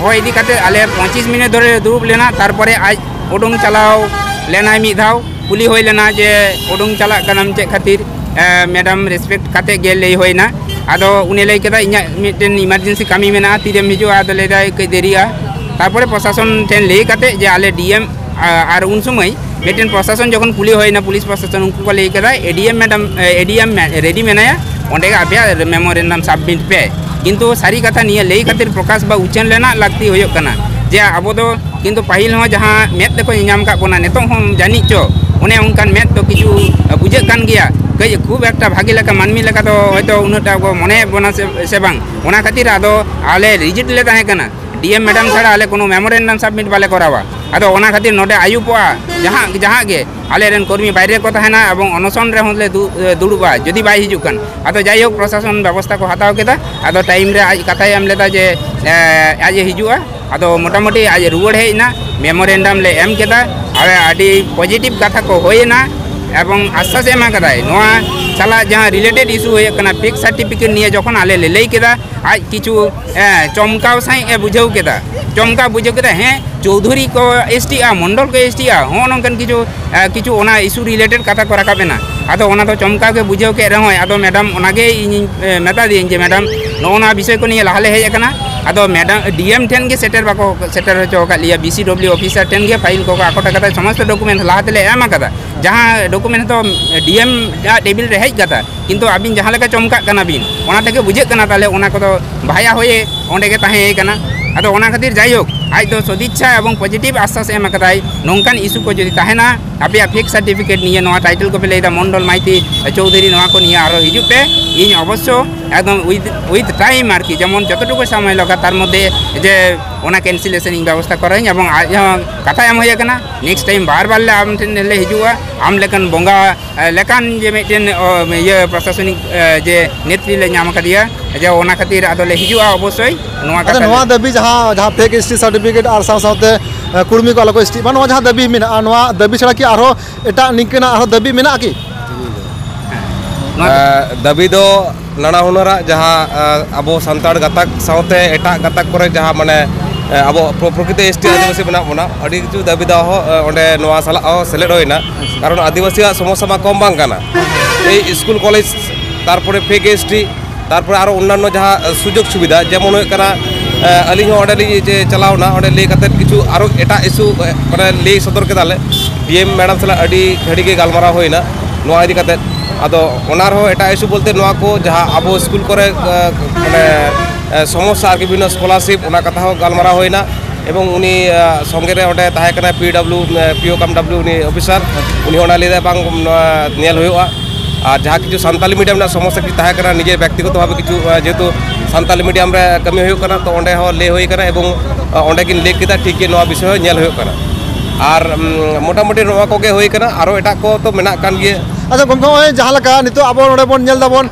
ᱦᱚᱦᱚ ᱤᱫᱤ ᱠᱟᱛᱮ ᱟᱞᱮ ᱯᱚᱸᱪᱤᱥ ᱢᱤᱱᱤᱴ ᱫᱷᱚᱨᱮ ᱫᱩᱲᱩᱵ ᱞᱮᱱᱟ, ᱛᱟᱨᱯᱚᱨᱮ ᱟᱡ ᱩᱰᱩᱝ ᱪᱟᱞᱟᱣ ᱞᱮᱱᱟᱭ ᱢᱤᱫ ᱫᱷᱟᱣ᱾ ᱠᱩᱞᱤ ᱦᱩᱭ ᱞᱮᱱᱟ ᱡᱮ, "ᱩᱰᱩᱝ ᱪᱟᱞᱟᱜ ᱠᱟᱱᱟᱢ ᱪᱮᱫ ᱠᱷᱟᱹᱛᱤᱨ?" ᱮ, madam respect ᱠᱟᱛᱮ ᱜᱮ ᱞᱟᱹᱭ ᱦᱩᱭᱱᱟ᱾ ᱟᱫᱚ ᱩᱱᱤ ᱞᱟᱹᱭ ᱠᱮᱫᱟ, "ᱤᱧᱟᱹᱜ ᱢᱤᱫᱴᱮᱱ emergency ᱠᱟᱹᱢᱤ ᱢᱮᱱᱟᱜᱼᱟ, ᱛᱤᱨᱮᱢ ᱦᱤᱡᱩᱜᱼᱟ?" ᱟᱫᱚ ᱞᱟᱹᱭ ᱫᱟᱭ, "ᱠᱟᱹᱡ ᱫᱮᱨᱤᱜᱼᱟ᱾" ᱛᱟᱨᱯᱚᱨᱮ ᱯᱨᱚᱥᱟᱥᱚᱱ ᱴᱷᱮᱱ ᱞᱟᱹᱭ ᱠᱟᱛᱮ ᱡᱮ ᱟᱞᱮ ᱰᱤ ᱮᱢ, ᱟ-, ᱟᱨ ᱩᱱ ᱥᱚᱢᱚᱭ ᱢᱤᱫᱴᱮᱱ ᱯᱨᱚᱥᱟᱥᱚᱱ ᱡᱚᱠᱷᱚᱱ ᱠᱩᱞᱤ ᱦᱩᱭᱱᱟ, ᱯᱩᱞᱤᱥ ᱯᱨᱚᱥᱟᱥᱚᱱ, ᱩᱱᱠᱩ ᱠᱚ ᱞᱟᱹᱭ ᱠᱮᱫᱟ, "ᱮ ᱰᱤ ᱮᱢ ᱢᱮᱰᱟᱢ, ᱮ, ᱮ ᱰᱤ ᱮᱢ ᱢᱮ-, ᱨᱮᱰᱤ ᱢᱮᱱᱟᱭᱟ, ᱚᱸᱰᱮ ᱜᱮ ᱟᱯᱮᱭᱟᱜ memorandum submit ᱯᱮ᱾" ᱠᱤᱱᱛᱩ ᱥᱟᱹᱨᱤ ᱠᱟᱛᱷᱟ ᱱᱤᱭᱟᱹ ᱞᱟᱹᱭ ᱠᱷᱟᱹᱛᱤᱨ ᱯᱨᱚᱠᱟᱥ ᱵᱟ ᱩᱪᱷᱟᱹᱱ ᱨᱮᱱᱟᱜ ᱞᱟᱹᱠᱛᱤ ᱦᱩᱭᱩᱜ ᱠᱟᱱᱟ ᱡᱮ ᱟᱵᱚ ᱫᱚ ᱠᱤᱱᱛᱩ ᱯᱟᱹᱦᱤᱞ ᱦᱚᱸ ᱡᱟᱦᱟᱸ ᱢᱮᱫ ᱛᱮᱠᱚ ᱧᱮᱧᱟᱢ ᱠᱟᱜ ᱵᱚᱱᱟ, ᱱᱤᱛᱚᱜ ᱦᱚᱸ ᱡᱟᱹᱱᱤᱡ ᱪᱚ ᱚᱱᱮ ᱚᱱᱠᱟᱱ ᱢᱮᱫ ᱫᱚ ᱠᱤᱪᱷᱩ ᱵᱩᱡᱷᱟᱹᱜ ᱠᱟᱱ ᱜᱮᱭᱟ᱾ ᱠᱟᱹᱡ ᱠᱷᱩᱵ ᱮᱠᱴᱟ ᱵᱷᱟᱜᱮ ᱞᱮᱠᱟ ᱢᱟᱹᱱᱢᱤ ᱞᱮᱠᱟ ᱫᱚ ᱦᱚᱭᱛᱳ ᱩᱱᱟᱹᱜ ᱴᱟ ᱠᱚ ᱢᱚᱱᱮᱭᱮᱫ ᱵᱚᱱᱟ ᱥᱮ, ᱥᱮ ᱵᱟᱝ, ᱚᱱᱟ ᱠᱷᱟᱹᱛᱤᱨ ᱟᱫᱚ ᱟᱞᱮ ᱨᱤᱡᱤᱴ ᱞᱮ ᱛᱟᱦᱮᱸ ᱠᱟᱱᱟ᱾ ᱰᱤ ᱮᱢ ᱢᱮᱰᱟᱢ ᱪᱷᱟᱲᱟ ᱟᱞᱮ ᱠᱳᱱᱳ memorandum submit ᱵᱟᱞᱮ ᱠᱚᱨᱟᱣᱟ᱾ ᱟᱫᱚ ᱚᱱᱟ ᱠᱷᱟᱹᱛᱤᱨ ᱱᱚᱰᱮ ᱟᱭᱩᱵᱚᱜᱼᱟ, ᱡᱟᱦᱟᱸ, ᱡᱟᱦᱟᱸ ᱜᱮ ᱟᱞᱮᱨᱮᱱ ᱠᱚᱨᱢᱤ ᱵᱟᱭᱨᱮ ᱠᱚ ᱛᱟᱦᱮᱱᱟ ᱮᱵᱚᱝ ᱚᱱᱚᱥᱚᱱ ᱨᱮᱦᱚᱸ ᱞᱮ ᱫᱩ-, ᱫᱩᱲᱩᱵᱼᱟ, ᱡᱩᱫᱤ ᱵᱟᱭ ᱦᱤᱡᱩᱜ ᱠᱷᱟᱱ᱾ ᱟᱫᱚ ᱡᱟᱭᱦᱳᱠ, ᱯᱨᱚᱥᱟᱥᱚᱱ ᱵᱮᱵᱚᱥᱛᱷᱟ ᱠᱚ ᱦᱟᱛᱟᱣ ᱠᱮᱫᱟ᱾ ᱟᱫᱚ time ᱨᱮ ᱟᱡ ᱠᱟᱛᱷᱟᱭ ᱮᱢ ᱞᱮᱫᱟ ᱡᱮ, ᱮ, ᱟᱡ ᱮ ᱦᱤᱡᱩᱜᱼᱟ᱾ ᱟᱫᱚ ᱢᱚᱴᱟᱢᱩᱴᱤ ᱟᱡ ᱮ ᱨᱩᱣᱟᱹᱲ ᱦᱮᱡ ᱮᱱᱟ, memorandum ᱞᱮ ᱮᱢ ᱠᱮᱫᱟ, ᱟᱨ ᱟᱹᱰᱤ positive ᱠᱟᱛᱷᱟ ᱠᱚ ᱦᱩᱭᱮᱱᱟ ᱮᱵᱚᱝ ᱟᱥᱥᱟᱥ ᱮ ᱮᱢ ᱟᱠᱟᱫᱟᱭ ᱱᱚᱣᱟ ᱥᱟᱞᱟᱜ ᱡᱟᱦᱟᱸ related issue ᱦᱩᱭᱩᱜ ᱠᱟᱱᱟ fake certificate ᱱᱤᱭᱮ, ᱡᱚᱠᱷᱚᱱ ᱟᱞᱮ ᱞᱮ ᱞᱟᱹᱭ ᱠᱮᱫᱟ, ᱟᱡ ᱠᱤᱪᱷᱩ, ᱮ, ᱪᱚᱢᱠᱟᱣ ᱥᱟᱺᱦᱤᱡ ᱮ ᱵᱩᱡᱷᱟᱹᱣ ᱠᱮᱫᱟ᱾ ᱪᱚᱢᱠᱟᱣ ᱵᱩᱡᱷᱟᱹᱣ ᱠᱮᱫᱟ, ᱦᱮᱸ, ᱪᱳᱣᱫᱷᱩᱨᱤ ᱠᱚ ᱮᱥ ᱴᱤᱜᱼᱟ, ᱢᱚᱱᱰᱚᱞ ᱠᱚ ᱮᱥ ᱴᱤᱜᱼᱟ, ᱦᱚᱸᱜᱼᱚ ᱱᱚᱝᱠᱟᱱ ᱠᱤᱪᱷᱩ, ᱮ, ᱠᱤᱪᱷᱩ ᱚᱱᱟ issue related ᱠᱟᱛᱷᱟ ᱠᱚ ᱨᱟᱠᱟᱵ ᱮᱱᱟ᱾ ᱟᱫᱚ ᱚᱱᱟ ᱫᱚ ᱪᱚᱢᱠᱟᱣ ᱜᱮ ᱵᱩᱡᱷᱟᱹᱣ ᱠᱮᱫ ᱨᱮᱦᱚᱸᱭ, ᱟᱫᱚ ᱢᱮᱰᱟᱢ ᱚᱱᱟᱜᱮ ᱤᱧᱤᱧ, ᱮ, ᱢᱮᱛᱟ ᱫᱤᱭᱟᱹᱧ ᱡᱮ, "ᱢᱮᱰᱟᱢ, ᱱᱚᱜᱼᱚ ᱱᱚᱣᱟ ᱵᱤᱥᱚᱭ ᱠᱚ ᱱᱤᱭᱮ ᱞᱟᱦᱟ ᱞᱮ ᱦᱮᱡ ᱟᱠᱟᱱᱟ, ᱟᱫᱚ ᱢᱮᱰᱟᱢ, ᱰᱤ ᱮᱢ ᱴᱷᱮᱱ ᱜᱮ ᱥᱮᱴᱮᱨ ᱵᱟᱠᱚ ᱥᱮᱴᱮᱨ ᱦᱚᱪᱚ ᱟᱠᱟᱫ ᱞᱮᱭᱟ, ᱵᱤ ᱥᱤ ᱰᱚᱵᱽᱞᱤᱭᱩ officer ᱴᱷᱮᱱ ᱜᱮ ᱯᱷᱟᱭᱤᱞ ᱠᱚᱠᱚ ᱟᱠᱚᱴ ᱟᱠᱟᱫᱟ, ᱥᱚᱢᱚᱥᱛᱚ document ᱞᱟᱦᱟ ᱛᱮᱞᱮ ᱮᱢ ᱟᱠᱟᱫᱟ, ᱡᱟᱦᱟᱸ document ᱫᱚ ᱰᱤ ᱮᱢ ᱟᱜ ᱴᱮᱵᱤᱞ ᱨᱮ ᱦᱮᱡ ᱠᱟᱛᱷᱟ, ᱠᱤᱱᱛᱩ ᱟᱹᱵᱤᱱ ᱡᱟᱦᱟᱸ ᱞᱮᱠᱟ ᱪᱚᱢᱠᱟᱜ ᱠᱟᱱᱟ ᱵᱤᱱ, ᱚᱱᱟ ᱛᱮᱜᱮ ᱵᱩᱡᱷᱟᱹᱜ ᱠᱟᱱᱟ ᱛᱟᱦᱚᱞᱮ ᱚᱱᱟ ᱠᱚᱫᱚ ᱵᱷᱟᱭᱟ ᱦᱚᱭᱮ ᱚᱸᱰᱮ ᱜᱮ ᱛᱟᱦᱮᱸ ᱠᱟᱱᱟ᱾ ᱟᱫᱚ ᱚᱱᱟ ᱠᱷᱟᱹᱛᱤᱨ ᱡᱟᱭᱦᱳᱠ, ᱟᱡ ᱫᱚ ᱥᱚᱫᱤᱪᱪᱷᱟ ᱮᱵᱚᱝ positive ᱟᱥᱥᱟᱥ ᱮ ᱮᱢ ᱟᱠᱟᱫᱟᱭ, ᱱᱚᱝᱠᱟᱱ issue ᱠᱚ ᱡᱩᱫᱤ ᱛᱟᱦᱮᱱᱟ, ᱟᱯᱮᱭᱟᱜ fake certificate ᱱᱤᱭᱮ ᱱᱚᱣᱟ title ᱠᱚᱯᱮ ᱞᱟᱹᱭᱫᱟ ᱢᱚᱱᱰᱚᱞ, ᱢᱟᱭᱛᱤ, ᱪᱳᱣᱫᱷᱩᱨᱤ, ᱱᱚᱣᱟ ᱠᱚ ᱱᱤᱭᱮ ᱟᱨᱦᱚᱸ ᱦᱤᱡᱩᱜ ᱯᱮ, ᱤᱧ ᱚᱵᱚᱥᱥᱚ ᱮᱠᱫᱚᱢ with, with time ᱟᱨᱠᱤ, ᱡᱮᱢᱚᱱ ᱡᱚᱛᱚᱴᱩᱠᱩ ᱥᱚᱢᱚᱭ ᱞᱟᱜᱟᱜ ᱛᱟᱨ ᱢᱚᱫᱽᱫᱷᱮ ᱡᱮ ᱚᱱᱟ cancellation ᱤᱧ ᱵᱮᱵᱚᱥᱛᱷᱟ ᱠᱚᱨᱟᱣᱟᱹᱧ ᱮᱵᱚᱝ ᱟᱡ ᱦᱚᱸ ᱠᱟᱛᱷᱟ ᱮᱢ ᱦᱩᱭ ᱟᱠᱟᱱᱟ, next time ᱵᱟᱨ ᱵᱟᱨ ᱞᱮ ᱟᱢ ᱴᱷᱮᱱ ᱞᱮ ᱦᱤᱡᱩᱜᱼᱟ, ᱟᱢ ᱞᱮᱠᱟᱱ ᱵᱚᱸᱜᱟ ᱮ, ᱞᱮᱠᱟᱱ ᱡᱮ ᱢᱤᱫᱴᱮᱱ, ᱚ, ᱤᱭᱟᱹ ᱯᱨᱚᱥᱟᱥᱚᱱᱤᱠ, ᱮ, ᱡᱮ ᱱᱮᱛᱨᱤ ᱞᱮ ᱧᱟᱢ ᱟᱠᱟᱫᱮᱭᱟ, ᱡᱮ ᱚᱱᱟ ᱠᱷᱟᱹᱛᱤᱨ ᱟᱫᱚ ᱞᱮ ᱦᱤᱡᱩᱜᱼᱟ ᱚᱵᱚᱥᱥᱳᱭ ᱱᱚᱣᱟ ᱟᱪᱪᱷᱟ, ᱠᱟᱛᱷᱟ ᱱᱚᱣᱟ ᱞᱮ ᱫᱟᱹᱵᱤ ᱡᱟᱦᱟᱸ, ᱡᱟᱦᱟᱸ fake S T certificate ᱟᱨ ᱥᱟᱶ ᱥᱟᱶᱛᱮ, ᱮ, ᱠᱩᱲᱢᱤ ᱠᱚ ᱟᱞᱚ ᱠᱚ S T ᱢᱟ, ᱱᱚᱣᱟ ᱡᱟᱦᱟᱸ ᱫᱟᱹᱵᱤ ᱢᱮᱱᱟᱜᱼᱟ, ᱱᱚᱣᱟ ᱫᱟᱹᱵᱤ ᱪᱷᱟᱲᱟ ᱠᱤ ᱟᱨᱦᱚᱸ ᱮᱴᱟᱜ ᱱᱤᱝᱠᱟᱹᱱᱟᱜ ᱟᱨᱦᱚᱸ ᱫᱟᱹᱵᱤ ᱢᱮᱱᱟᱜᱼᱟ ᱠᱤ? ᱱᱚᱣᱟ ᱮ, ᱫᱟᱹᱵᱤ ᱫᱚ ᱱᱟᱱᱟ ᱦᱩᱱᱟᱹᱨᱟᱜ ᱡᱟᱦᱟᱸ, ᱮ, ᱟᱵᱚ ᱥᱟᱱᱛᱟᱲ ᱜᱟᱛᱟᱠ ᱥᱟᱶᱛᱮ ᱮᱴᱟᱜ ᱜᱟᱛᱟᱠ ᱠᱚᱨᱮ ᱡᱟᱦᱟᱸ ᱢᱟᱱᱮ, ᱮ, ᱟᱵᱚ ᱯᱨᱚ-, ᱯᱨᱚᱠᱨᱤᱛ S T ᱟᱹᱫᱤᱵᱟᱹᱥᱤ ᱢᱮᱱᱟᱜ ᱵᱚᱱᱟ, ᱟᱹᱰᱤ ᱠᱤᱪᱷᱩ ᱫᱟᱹᱵᱤ ᱫᱟᱣᱟ ᱦᱚᱸ, ᱮ, ᱚᱸᱰᱮ ᱱᱚᱣᱟ ᱥᱟᱞᱟᱜ ᱦᱚᱸ ᱥᱮᱞᱮᱫ ᱦᱩᱭᱱᱟ᱾ ᱠᱟᱨᱚᱱ ᱟᱹᱫᱤᱵᱟᱹᱥᱤᱭᱟᱜ ᱥᱚᱢᱚᱥᱥᱟ ᱢᱟ ᱠᱚᱢ ᱵᱟᱝ ᱠᱟᱱᱟ, ᱮᱭ ᱥᱠᱩᱞ ᱠᱚᱞᱮᱡᱽ, ᱛᱟᱨᱯᱚᱨᱮ fake S T, ᱛᱟᱨᱯᱚᱨᱮ ᱟᱨᱚ ᱚᱱᱱᱟᱱᱱᱚ ᱡᱟᱦᱟᱸ ᱥᱩᱡᱳᱜᱽ ᱥᱩᱵᱤᱫᱷᱟ, ᱡᱮᱢᱚᱱ ᱦᱩᱭᱩᱜ ᱠᱟᱱᱟ, ᱟᱹᱞᱤᱧ ᱦᱚᱸ ᱚᱸᱰᱮ ᱞᱤᱧ ᱡᱮ ᱪᱟᱞᱟᱣ ᱮᱱᱟ, ᱚᱸᱰᱮ ᱞᱟᱹᱭ ᱠᱟᱛᱮᱫ ᱠᱤᱪᱷᱩ ᱟᱨᱚ ᱮᱴᱟᱜ ᱤᱥᱩ ᱢᱟᱱᱮ ᱞᱟᱹᱭ ᱥᱚᱫᱚᱨ ᱠᱮᱫᱟᱞᱮ ᱰᱤ ᱮᱢ ᱢᱮᱰᱟᱢ ᱥᱟᱞᱟᱜ, ᱟᱹᱰᱤ ᱜᱷᱟᱹᱲᱤ ᱜᱮ ᱜᱟᱞᱢᱟᱨᱟᱣ ᱦᱩᱭᱱᱟ ᱱᱚᱣᱟ ᱤᱫᱤ ᱠᱟᱛᱮᱫ᱾ ᱟᱫᱚ ᱚᱱᱟ ᱨᱮᱦᱚᱸ ᱮᱴᱟᱜ ᱤᱥᱩ ᱵᱚᱞᱛᱮ ᱱᱚᱣᱟ ᱠᱚ ᱡᱟᱦᱟᱸ ᱟᱵᱚ ᱥᱠᱩᱞ ᱠᱚᱨᱮ ᱢᱟᱱᱮ ᱥᱚᱢᱚᱥᱥᱟ ᱟᱨᱠᱤ ᱵᱤᱵᱷᱤᱱᱱᱚ ᱥᱠᱚᱞᱟᱨᱥᱤᱯ, ᱚᱱᱟ ᱠᱟᱛᱷᱟ ᱦᱚᱸ ᱜᱟᱞᱢᱟᱨᱟᱣ ᱦᱩᱭᱱᱟ᱾ ᱮᱵᱚᱝ ᱩᱱᱤ ᱥᱚᱸᱜᱮ ᱨᱮ ᱚᱸᱰᱮ ᱛᱟᱦᱮᱸ ᱠᱟᱱᱟᱭ ᱯᱤ ᱰᱟᱵᱽᱞᱤᱭᱩ, ᱯᱤ ᱳ ᱠᱟᱢ ᱰᱟᱵᱽᱞᱤᱭᱩ ᱩᱱᱤ ᱚᱯᱷᱤᱥᱟᱨ, ᱩᱱᱤ ᱦᱚᱸ ᱚᱱᱟ ᱞᱟᱹᱭ ᱫᱟᱭ ᱵᱟᱝ ᱱᱚᱣᱟ ᱧᱮᱞ ᱦᱩᱭᱩᱜᱼᱟ᱾ ᱟᱨ ᱡᱟᱦᱟᱸ ᱠᱤᱪᱷᱩ ᱥᱟᱱᱛᱟᱞᱤ ᱢᱤᱰᱤᱭᱟᱢ ᱨᱮᱱᱟᱜ ᱥᱚᱢᱚᱥᱥᱟ ᱠᱤᱪᱷᱩ ᱛᱟᱦᱮᱸ ᱠᱟᱱᱟ, ᱱᱤᱡᱮ ᱵᱮᱠᱛᱤᱜᱚᱛᱚ ᱵᱷᱟᱵᱮ ᱠᱤᱪᱷᱩ ᱡᱮᱦᱮᱛᱩ ᱥᱟᱱᱛᱟᱞᱤ ᱢᱤᱰᱤᱭᱟᱢ ᱨᱮ ᱠᱟᱹᱢᱤ ᱦᱩᱭᱩᱜ ᱠᱟᱱᱟ, ᱛᱚ ᱚᱸᱰᱮ ᱦᱚᱸ ᱞᱟᱹᱭ ᱦᱩᱭ ᱠᱟᱱᱟ ᱮᱵᱚᱝ ᱚᱸᱰᱮ ᱠᱤᱱ ᱞᱟᱹᱭ ᱠᱮᱫᱟ ᱴᱷᱤᱠ ᱜᱮ ᱱᱚᱣᱟ ᱵᱤᱥᱚᱭ ᱦᱚᱸ ᱧᱮᱞ ᱦᱩᱭᱩᱜ ᱠᱟᱱᱟ᱾ ᱟᱨ ᱢᱚᱴᱟᱢᱩᱴᱤ ᱱᱚᱣᱟ ᱠᱚᱜᱮ ᱦᱩᱭ ᱠᱟᱱᱟ, ᱟᱨᱚ ᱮᱴᱟᱜ ᱠᱚ ᱛᱚ ᱢᱮᱱᱟᱜ ᱠᱟᱱ ᱜᱮᱭᱟ᱾ ᱟᱪᱪᱷᱟ ᱜᱚᱢᱠᱮ, ᱱᱚᱜᱼᱚᱭ ᱡᱟᱦᱟᱸ ᱞᱮᱠᱟ ᱱᱤᱛᱚᱜ ᱟᱵᱚ ᱱᱚᱰᱮ ᱵᱚᱱ ᱧᱮᱞ ᱫᱟᱵᱚᱱ,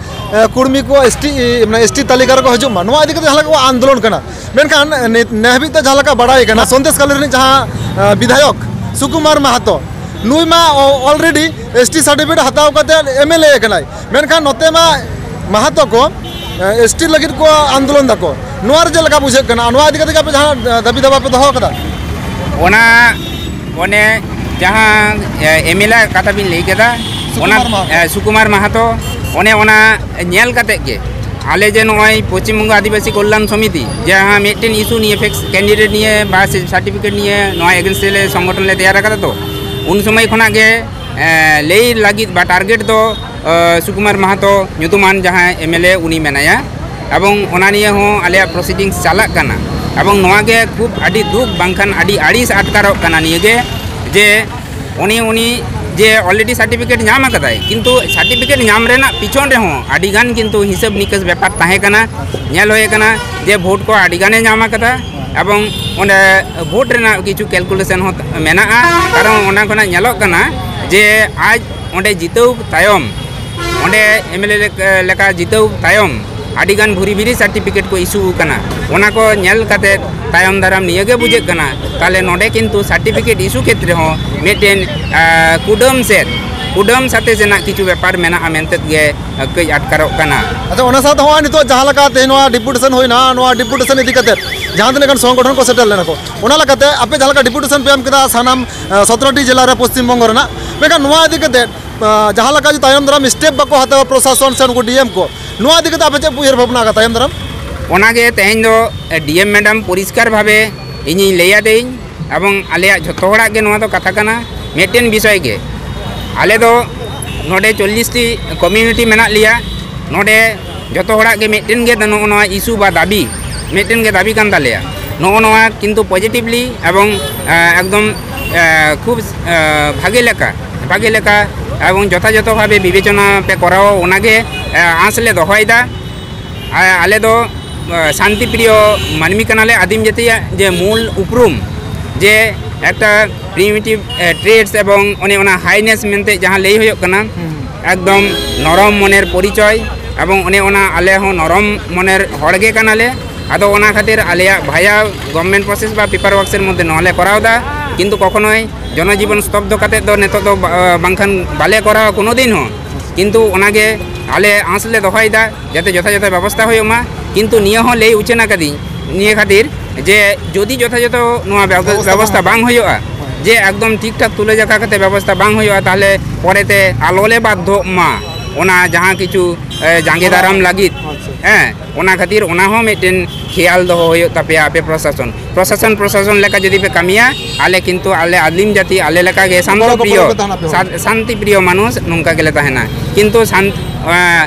ᱠᱩᱲᱢᱤ ᱠᱚ ᱮᱥ ᱴᱤ ᱢᱟᱱᱮ ᱮᱥ ᱴᱤ ᱛᱟᱹᱞᱤᱠᱟ ᱨᱮᱠᱚ ᱦᱤᱡᱩᱜ ᱢᱟ, ᱱᱚᱣᱟ ᱤᱫᱤ ᱠᱟᱛᱮ ᱡᱟᱦᱟᱸ ᱞᱮᱠᱟ ᱠᱚ ᱟᱱᱫᱳᱞᱚᱱ ᱠᱟᱱᱟ, ᱢᱮᱱᱠᱷᱟᱱ ᱱᱤᱛ ᱱᱮ ᱦᱟᱹᱵᱤᱡ ᱛᱮ ᱡᱟᱦᱟᱸ ᱞᱮᱠᱟ ᱵᱟᱲᱟᱭ ᱠᱟᱱᱟ, ᱥᱚᱱᱫᱮᱥ ᱠᱟᱞᱤ ᱨᱤᱱᱤᱡ ᱡᱟᱦᱟᱸ ᱵᱤᱫᱷᱟᱭᱚᱠ ᱥᱩᱠᱩᱢᱟᱨ ᱢᱟᱦᱟᱛᱚ, ᱱᱩᱭ ᱢᱟ ᱚᱞᱨᱮᱰᱤ ᱮᱥ ᱴᱤ ᱥᱟᱨᱴᱤᱯᱷᱤᱠᱮᱴ ᱦᱟᱛᱟᱣ ᱠᱟᱛᱮ ᱮᱢ ᱮᱞ ᱮ ᱠᱟᱱᱟᱭ, ᱢᱮᱱᱠᱷᱟᱱ ᱱᱚᱛᱮ ᱢᱟ ᱢᱟᱦᱟᱛᱚ ᱠᱚ ᱮᱥ ᱴᱤ ᱞᱟᱹᱜᱤᱫ ᱠᱚ ᱟᱱᱫᱳᱞᱚᱱ ᱫᱟᱠᱚ᱾ ᱱᱚᱣᱟ ᱨᱮ ᱪᱮᱫ ᱞᱮᱠᱟ ᱵᱩᱡᱷᱟᱹᱜ ᱠᱟᱱᱟ? ᱱᱚᱣᱟ ᱤᱫᱤ ᱠᱟᱛᱮ ᱟᱯᱮ ᱡᱟᱦᱟᱱᱟᱜ ᱫᱟᱹᱵᱤ ᱫᱟᱵᱟ ᱯᱮ ᱫᱚᱦᱚ ᱟᱠᱟᱫᱟ? ᱚᱱᱟ ᱚᱱᱮ ᱡᱟᱦᱟᱸ ᱮᱢ ᱮᱞ ᱮ ᱠᱟᱛᱷᱟ ᱵᱤᱱ ᱞᱟᱹᱭ ᱠᱮᱫᱟ, ᱚᱱᱟ ᱥᱩᱠᱩᱢᱟᱨ ᱢᱟᱦᱟᱛᱚ᱾ ᱥᱩᱠᱩᱢᱟᱨ ᱢᱟᱦᱟᱛᱚ, ᱚᱱᱮ ᱚᱱᱟ ᱧᱮᱞ ᱠᱟᱛᱮ ᱜᱮ ᱟᱞᱮ ᱡᱮ ᱱᱚᱜᱼᱚᱭ ᱯᱚᱥᱪᱤᱢ ᱵᱚᱝᱜᱚ ᱟᱹᱫᱤᱵᱟᱹᱥᱤ ᱠᱚᱞᱞᱟᱱ ᱥᱚᱢᱤᱛᱤ ᱡᱟᱦᱟᱸ ᱢᱤᱫᱴᱮᱱ ᱤᱥᱩ ᱱᱤᱭᱮ, ᱯᱷᱮᱠᱥ ᱠᱮᱱᱰᱤᱰᱮᱴ ᱱᱤᱭᱮ ᱵᱟ ᱥᱟᱨᱴᱤᱯᱷᱤᱠᱮᱴ ᱱᱤᱭᱮ ᱱᱚᱣᱟ ᱮᱜᱮᱱᱥᱴ ᱨᱮ ᱥᱚᱝᱜᱚᱴᱷᱚᱱ ᱞᱮ ᱛᱮᱭᱟᱨ ᱟᱠᱟᱫᱟ᱾ ᱛᱚ ᱩᱱ ᱥᱚᱢᱚᱭ ᱠᱷᱚᱱᱟᱜ ᱜᱮ ᱞᱟᱹᱭ ᱞᱟᱹᱜᱤᱫ ᱵᱟ ᱴᱟᱨᱜᱮᱴ ᱫᱚ ᱥᱩᱠᱩᱢᱟᱨ ᱢᱟᱦᱟᱛᱚ ᱧᱩᱛᱩᱢᱟᱱ ᱡᱟᱦᱟᱸᱭ ᱮᱢ ᱮᱞ ᱮ ᱩᱱᱤ ᱢᱮᱱᱟᱭᱟ᱾ ᱮᱵᱚᱝ ᱚᱱᱟ ᱱᱤᱭᱮ ᱦᱚᱸ ᱟᱞᱮᱭᱟᱜ ᱯᱨᱚᱥᱤᱰᱤᱝᱥ ᱪᱟᱞᱟᱜ ᱠᱟᱱᱟ᱾ ᱮᱵᱚᱝ ᱱᱚᱣᱟ ᱜᱮ ᱠᱷᱩᱵ ᱟᱹᱰᱤ ᱫᱩᱠ ᱵᱟᱝᱠᱷᱟᱱ ᱟᱹᱰᱤ ᱟᱹᱲᱤᱥ ᱟᱴᱠᱟᱨᱚᱜ ᱠᱟᱱᱟ ᱱᱤᱭᱟᱹ ᱜᱮ, ᱡᱮ ᱩᱱᱤ ᱩᱱᱤ ᱡᱮ ᱚᱞᱨᱮᱰᱤ ᱥᱟᱨᱴᱤᱯᱷᱤᱠᱮᱴ ᱧᱟᱢ ᱟᱠᱟᱫᱟᱭ, ᱠᱤᱱᱛᱩ ᱥᱟᱨᱴᱤᱯᱷᱤᱠᱮᱴ ᱧᱟᱢ ᱨᱮᱱᱟᱜ ᱯᱤᱪᱷᱚᱱ ᱨᱮᱦᱚᱸ ᱟᱹᱰᱤ ᱜᱟᱱ ᱠᱤᱱᱛᱩ ᱦᱤᱥᱟᱹᱵ ᱱᱤᱠᱟᱹᱥ ᱵᱮᱯᱟᱨ ᱛᱟᱦᱮᱸ ᱠᱟᱱᱟ᱾ ᱧᱮᱞ ᱦᱩᱭ ᱟᱠᱟᱱᱟ ᱡᱮ ᱵᱷᱳᱴ ᱠᱚ ᱟᱹᱰᱤ ᱜᱟᱱᱮ ᱧᱟᱢ ᱟᱠᱟᱫᱟ ᱮᱵᱚᱝ ᱚᱸᱰᱮ ᱵᱷᱳᱴ ᱨᱮᱱᱟᱜ ᱠᱤᱪᱷᱩ ᱠᱮᱞᱠᱩᱞᱮᱥᱚᱱ ᱦᱚᱸ ᱢᱮᱱᱟᱜᱼᱟ᱾ ᱠᱟᱨᱚᱱ ᱚᱱᱟ ᱠᱷᱚᱱᱟᱜ ᱧᱮᱞᱚᱜ ᱠᱟᱱᱟ ᱡᱮ ᱟᱡ ᱚᱸᱰᱮ ᱡᱤᱛᱟᱹᱣ ᱛᱟᱭᱚᱢ, ᱚᱸᱰᱮ ᱮᱢ ᱮᱞ ᱮ ᱞᱮᱠᱟ ᱡᱤᱛᱟᱹᱣ ᱛᱟᱭᱚᱢ ᱟᱹᱰᱤᱜᱟᱱ ᱵᱷᱩᱨᱤ ᱵᱷᱤᱨᱤ ᱥᱟᱨᱴᱤᱯᱷᱤᱠᱮᱴ ᱠᱚ ᱤᱥᱩ ᱟᱠᱟᱱᱟ᱾ ᱚᱱᱟ ᱠᱚ ᱧᱮᱞ ᱠᱟᱛᱮ ᱛᱟᱭᱚᱢ ᱫᱟᱨᱟᱢ ᱱᱤᱭᱟᱹ ᱜᱮ ᱵᱩᱡᱷᱟᱹᱜ ᱠᱟᱱᱟ, ᱛᱟᱦᱚᱞᱮ ᱱᱚᱰᱮ ᱠᱤᱱᱛᱩ ᱥᱟᱨᱴᱤᱯᱷᱤᱠᱮᱴ ᱤᱥᱩ ᱠᱷᱮᱛᱨᱮ ᱦᱚᱸ ᱢᱤᱫᱴᱮᱱ ᱠᱩᱰᱟᱹᱢ ᱥᱮᱫ, ᱠᱩᱰᱟᱹᱢ ᱥᱟᱛᱮ ᱥᱮᱱᱟᱜ ᱠᱤᱪᱷᱩ ᱵᱮᱯᱟᱨ ᱢᱮᱱᱟᱜᱼᱟ ᱢᱮᱱᱛᱮ ᱜᱮ ᱠᱟᱹᱡ ᱟᱴᱠᱟᱨᱚᱜ ᱠᱟᱱᱟ᱾ ᱟᱪᱪᱷᱟ, ᱚᱱᱟ ᱥᱟᱶᱛᱮ ᱱᱚᱜᱼᱚᱭ ᱱᱤᱛᱚᱜ ᱡᱟᱦᱟᱸ ᱞᱮᱠᱟ ᱛᱮᱦᱮᱧ ᱱᱚᱣᱟ ᱰᱮᱯᱩᱴᱮᱥᱚᱱ ᱦᱩᱭᱱᱟ, ᱱᱚᱣᱟ ᱰᱮᱯᱩᱴᱮᱥᱚᱱ ᱤᱫᱤ ᱠᱟᱛᱮ ᱡᱟᱦᱟᱸ ᱛᱤᱱᱟᱹᱜ ᱜᱟᱱ ᱥᱚᱝᱜᱚᱴᱷᱚᱱ ᱠᱚ ᱥᱮᱴᱮᱨ ᱞᱮᱱᱟ ᱠᱚ, ᱚᱱᱟ ᱞᱮᱠᱟᱛᱮ ᱟᱯᱮ ᱡᱟᱦᱟᱸ ᱞᱮᱠᱟ ᱰᱮᱯᱩᱴᱮᱥᱚᱱ ᱯᱮ ᱮᱢ ᱠᱮᱫᱟ ᱥᱟᱱᱟᱢ ᱥᱚᱛᱨᱚ ᱴᱤ ᱡᱮᱞᱟ ᱨᱮ ᱯᱚᱥᱪᱤᱢ ᱵᱚᱝᱜᱚ ᱨᱮᱱᱟᱜ, ᱢᱮᱱᱠᱷᱟᱱ ᱱᱚᱣᱟ ᱤᱫᱤ ᱠᱟᱛᱮ ᱡᱟᱦᱟᱸ ᱞᱮᱠᱟ ᱡᱩᱫᱤ ᱛᱟᱭᱚᱢ ᱫᱟᱨᱟᱢ ᱥᱴᱮᱯ ᱵᱟᱠᱚ ᱦᱟᱛᱟᱣᱟ ᱯᱨᱚᱥᱟᱥᱚᱱ ᱥᱮ ᱩᱱᱠᱩ ᱰᱤ ᱮᱢ ᱠᱚ, ᱱᱚᱣᱟ ᱤᱫᱤ ᱠᱟᱛᱮ ᱟᱯᱮ ᱪᱮᱫ ᱩᱭᱦᱟᱹᱨ ᱵᱷᱟᱵᱽᱱᱟ ᱟᱠᱟᱫᱟ ᱛᱟᱭᱚᱢ ᱫᱟᱨᱟᱢ? ᱚᱱᱟᱜᱮ ᱛᱮᱦᱮᱧ ᱫᱚ ᱰᱤ ᱮᱢ ᱢᱮᱰᱟᱢ ᱯᱚᱨᱤᱥᱠᱟᱨ ᱵᱷᱟᱵᱮ ᱤᱧᱤᱧ ᱞᱟᱹᱭ ᱟᱫᱮᱭᱟᱹᱧ, ᱮᱵᱚᱝ ᱟᱞᱮᱭᱟᱜ ᱡᱷᱚᱛᱚ ᱦᱚᱲᱟᱜ ᱜᱮ ᱱᱚᱣᱟ ᱫᱚ ᱠᱟᱛᱷᱟ ᱠᱟᱱᱟ, ᱢᱤᱫᱴᱮᱱ ᱵᱤᱥᱚᱭ ᱜᱮ᱾ ᱟᱞᱮ ᱫᱚ ᱱᱚᱰᱮ ᱪᱚᱞᱞᱤᱥ ᱴᱤ ᱠᱚᱢᱤᱭᱩᱱᱤᱴᱤ ᱢᱮᱱᱟᱜ ᱞᱮᱭᱟ᱾ ᱱᱚᱰᱮ ᱡᱷᱚᱛᱚ ᱦᱚᱲᱟᱜ ᱜᱮ ᱢᱤᱫᱴᱮᱱ ᱜᱮ ᱱᱚᱜᱼᱚ ᱱᱚᱣᱟ ᱤᱥᱩ ᱵᱟ ᱫᱟᱹᱵᱤ, ᱢᱤᱫᱴᱮᱱ ᱜᱮ ᱫᱟᱹᱵᱤ ᱠᱟᱱ ᱛᱟᱞᱮᱭᱟ᱾ ᱱᱚᱜᱼᱚ ᱱᱚᱣᱟ ᱠᱤᱱᱛᱩ ᱯᱚᱡᱤᱴᱤᱵᱷᱞᱤ ᱮᱵᱚᱝ, ᱮ, ᱮᱠᱫᱚᱢ, ᱮ, ᱠᱷᱩᱵ, ᱮ, ᱵᱷᱟᱜᱮ ᱞᱮᱠᱟ, ᱵᱷᱟᱜᱮ ᱞᱮᱠᱟ ᱮᱵᱚᱝ ᱡᱚᱛᱷᱟᱡᱚᱛᱷᱚ ᱵᱷᱟᱵᱮ ᱵᱤᱵᱮᱪᱚᱱᱟ ᱯᱮ ᱠᱚᱨᱟᱣᱟ, ᱚᱱᱟᱜᱮ, ᱮ, ᱟᱸᱥ ᱞᱮ ᱫᱚᱦᱚᱭᱮᱫᱟ᱾ ᱟ-, ᱟᱞᱮ ᱫᱚ, ᱟ, ᱥᱟᱱᱛᱤ ᱯᱨᱤᱭᱚ ᱢᱟᱹᱱᱢᱤ ᱠᱟᱱᱟᱞᱮ᱾ ᱟᱹᱫᱤᱢ ᱡᱟᱹᱛᱤᱭᱟᱜ ᱡᱮ ᱢᱩᱞ ᱩᱯᱨᱩᱢ, ᱡᱮ ᱮᱠᱴᱟ ᱯᱨᱤᱢᱤᱴᱤᱵᱷ, ᱮ, ᱴᱨᱮᱰᱥ ᱮᱵᱚᱝ ᱚᱱᱮ ᱚᱱᱟ ᱦᱟᱭᱱᱮᱥ ᱢᱮᱱᱛᱮ ᱡᱟᱦᱟᱸ ᱞᱟᱹᱭ ᱦᱩᱭᱩᱜ ᱠᱟᱱᱟ, ᱦᱩᱸ᱾ ᱮᱠᱫᱚᱢ ᱱᱚᱨᱚᱢ ᱢᱚᱱᱮᱨ ᱯᱚᱨᱤᱪᱚᱭ, ᱮᱵᱚᱝ ᱚᱱᱮ ᱚᱱᱟ ᱟᱞᱮ ᱦᱚᱸ ᱱᱚᱨᱚᱢ ᱢᱚᱱᱮᱨ ᱦᱚᱲ ᱜᱮ ᱠᱟᱱᱟᱞᱮ᱾ ᱟᱫᱚ ᱚᱱᱟ ᱠᱷᱟᱹᱛᱤᱨ ᱟᱞᱮᱭᱟᱜ ᱵᱷᱟᱭᱟ ᱜᱚᱵᱷᱢᱮᱱᱴ ᱯᱨᱚᱥᱮᱥ ᱵᱟ ᱯᱮᱯᱟᱨ ᱣᱟᱨᱠᱥ ᱮᱨ ᱢᱚᱫᱽᱫᱷᱮ ᱱᱚᱣᱟ ᱞᱮ ᱠᱚᱨᱟᱣ ᱮᱫᱟ, ᱠᱤᱱᱛᱩ ᱠᱚᱠᱷᱚᱱᱳᱭ ᱡᱚᱱᱚᱡᱤᱵᱚᱱ ᱥᱛᱚᱵᱫᱷᱚ ᱠᱟᱛᱮᱫ ᱫᱚ ᱱᱤᱛᱚᱜ ᱫᱚ ᱵᱟ-, ᱵᱟᱝᱠᱷᱟᱱ ᱵᱟᱞᱮ ᱠᱚᱨᱟᱣᱟ ᱠᱳᱱᱳ ᱫᱤᱱ ᱦᱚᱸ᱾ ᱠᱤᱱᱛᱩ ᱚᱱᱟᱜᱮ ᱟᱞᱮ ᱟᱸᱥ ᱞᱮ ᱫᱚᱦᱚᱭᱮᱫᱟ, ᱡᱟᱛᱮ ᱡᱚᱛᱷᱟᱡᱚᱛᱷᱚ ᱵᱮᱵᱚᱥᱛᱷᱟ ᱦᱩᱭᱩᱜ ᱢᱟ᱾ ᱠᱤᱱᱛᱩ ᱱᱤᱭᱟᱹ ᱦᱚᱸ ᱞᱟᱹᱭ ᱩᱪᱷᱟᱹᱱ ᱟᱠᱟᱫᱤᱧ ᱱᱤᱭᱟᱹ ᱠᱷᱟᱹᱛᱤᱨ ᱡᱮ ᱡᱩᱫᱤ ᱡᱚᱛᱷᱟᱡᱚᱛᱷᱚ ᱱᱚᱣᱟ ᱵᱮᱵᱚ-, ᱵᱮᱵᱚᱥᱛᱷᱟ ᱵᱮᱵᱚᱥᱛᱷᱟ ᱵᱟᱝ ᱵᱟᱝ ᱦᱩᱭᱩᱜᱼᱟ᱾ ᱦᱩᱭᱩᱜᱼᱟ, ᱦᱳᱭ᱾ ᱡᱮ ᱮᱠᱫᱚᱢ ᱴᱷᱤᱠ ᱴᱷᱟᱠ ᱛᱩᱞᱟᱹ ᱡᱚᱠᱷᱟ ᱠᱟᱛᱮ ᱵᱮᱵᱚᱥᱛᱷᱟ ᱵᱟᱝ ᱦᱩᱭᱩᱜᱼᱟ, ᱛᱟᱦᱚᱞᱮ ᱯᱚᱨᱮᱛᱮ ᱟᱞᱚ ᱞᱮ ᱵᱟᱫᱽᱫᱷᱚᱜ ᱢᱟ ᱚᱱᱟ ᱡᱟᱦᱟᱸ ᱠᱤᱪᱷᱩ, ᱮ, ᱡᱟᱸᱜᱮ ᱫᱟᱨᱟᱢ ᱞᱟᱹᱜᱤᱫ᱾ ᱟᱪᱪᱷᱟ, ᱟᱪᱪᱷᱟ᱾ ᱦᱮᱸ, ᱚᱱᱟ ᱠᱷᱟᱹᱛᱤᱨ ᱚᱱᱟ ᱦᱚᱸ ᱢᱤᱫᱴᱮᱱ ᱠᱷᱮᱭᱟᱞ ᱫᱚᱦᱚ ᱦᱩᱭᱩᱜ ᱛᱟᱯᱮᱭᱟ ᱟᱯᱮ ᱯᱨᱚᱥᱟᱥᱚᱱ᱾ ᱯᱨᱚᱥᱟᱥᱚᱱ, ᱯᱨᱚᱥᱟᱥᱚᱱ ᱞᱮᱠᱟ ᱡᱩᱫᱤ ᱯᱮ ᱠᱟᱹᱢᱤᱭᱟ, ᱟᱞᱮ ᱠᱤᱱᱛᱩ ᱟᱞᱮ ᱟᱹᱫᱤᱢ ᱡᱟᱹᱛᱤ ᱟᱞᱮ ᱞᱮᱠᱟ ᱜᱮ ᱜᱚᱲᱚ ᱜᱚᱯᱚᱲᱚ ᱥᱟᱱᱛᱤᱯᱨᱤᱭᱚ, ᱯᱮ ᱛᱟᱦᱮᱱᱟ ᱟᱯᱮ ᱦᱚᱸ᱾ ᱥᱟᱱ-, ᱥᱟᱱᱛᱤᱯᱨᱤᱭᱚ ᱢᱟᱱᱩᱥ ᱱᱚᱝᱠᱟ ᱜᱮᱞᱮ ᱛᱟᱦᱮᱱᱟ᱾ ᱠᱤᱱᱛᱩ ᱥᱟᱱ-, ᱮ,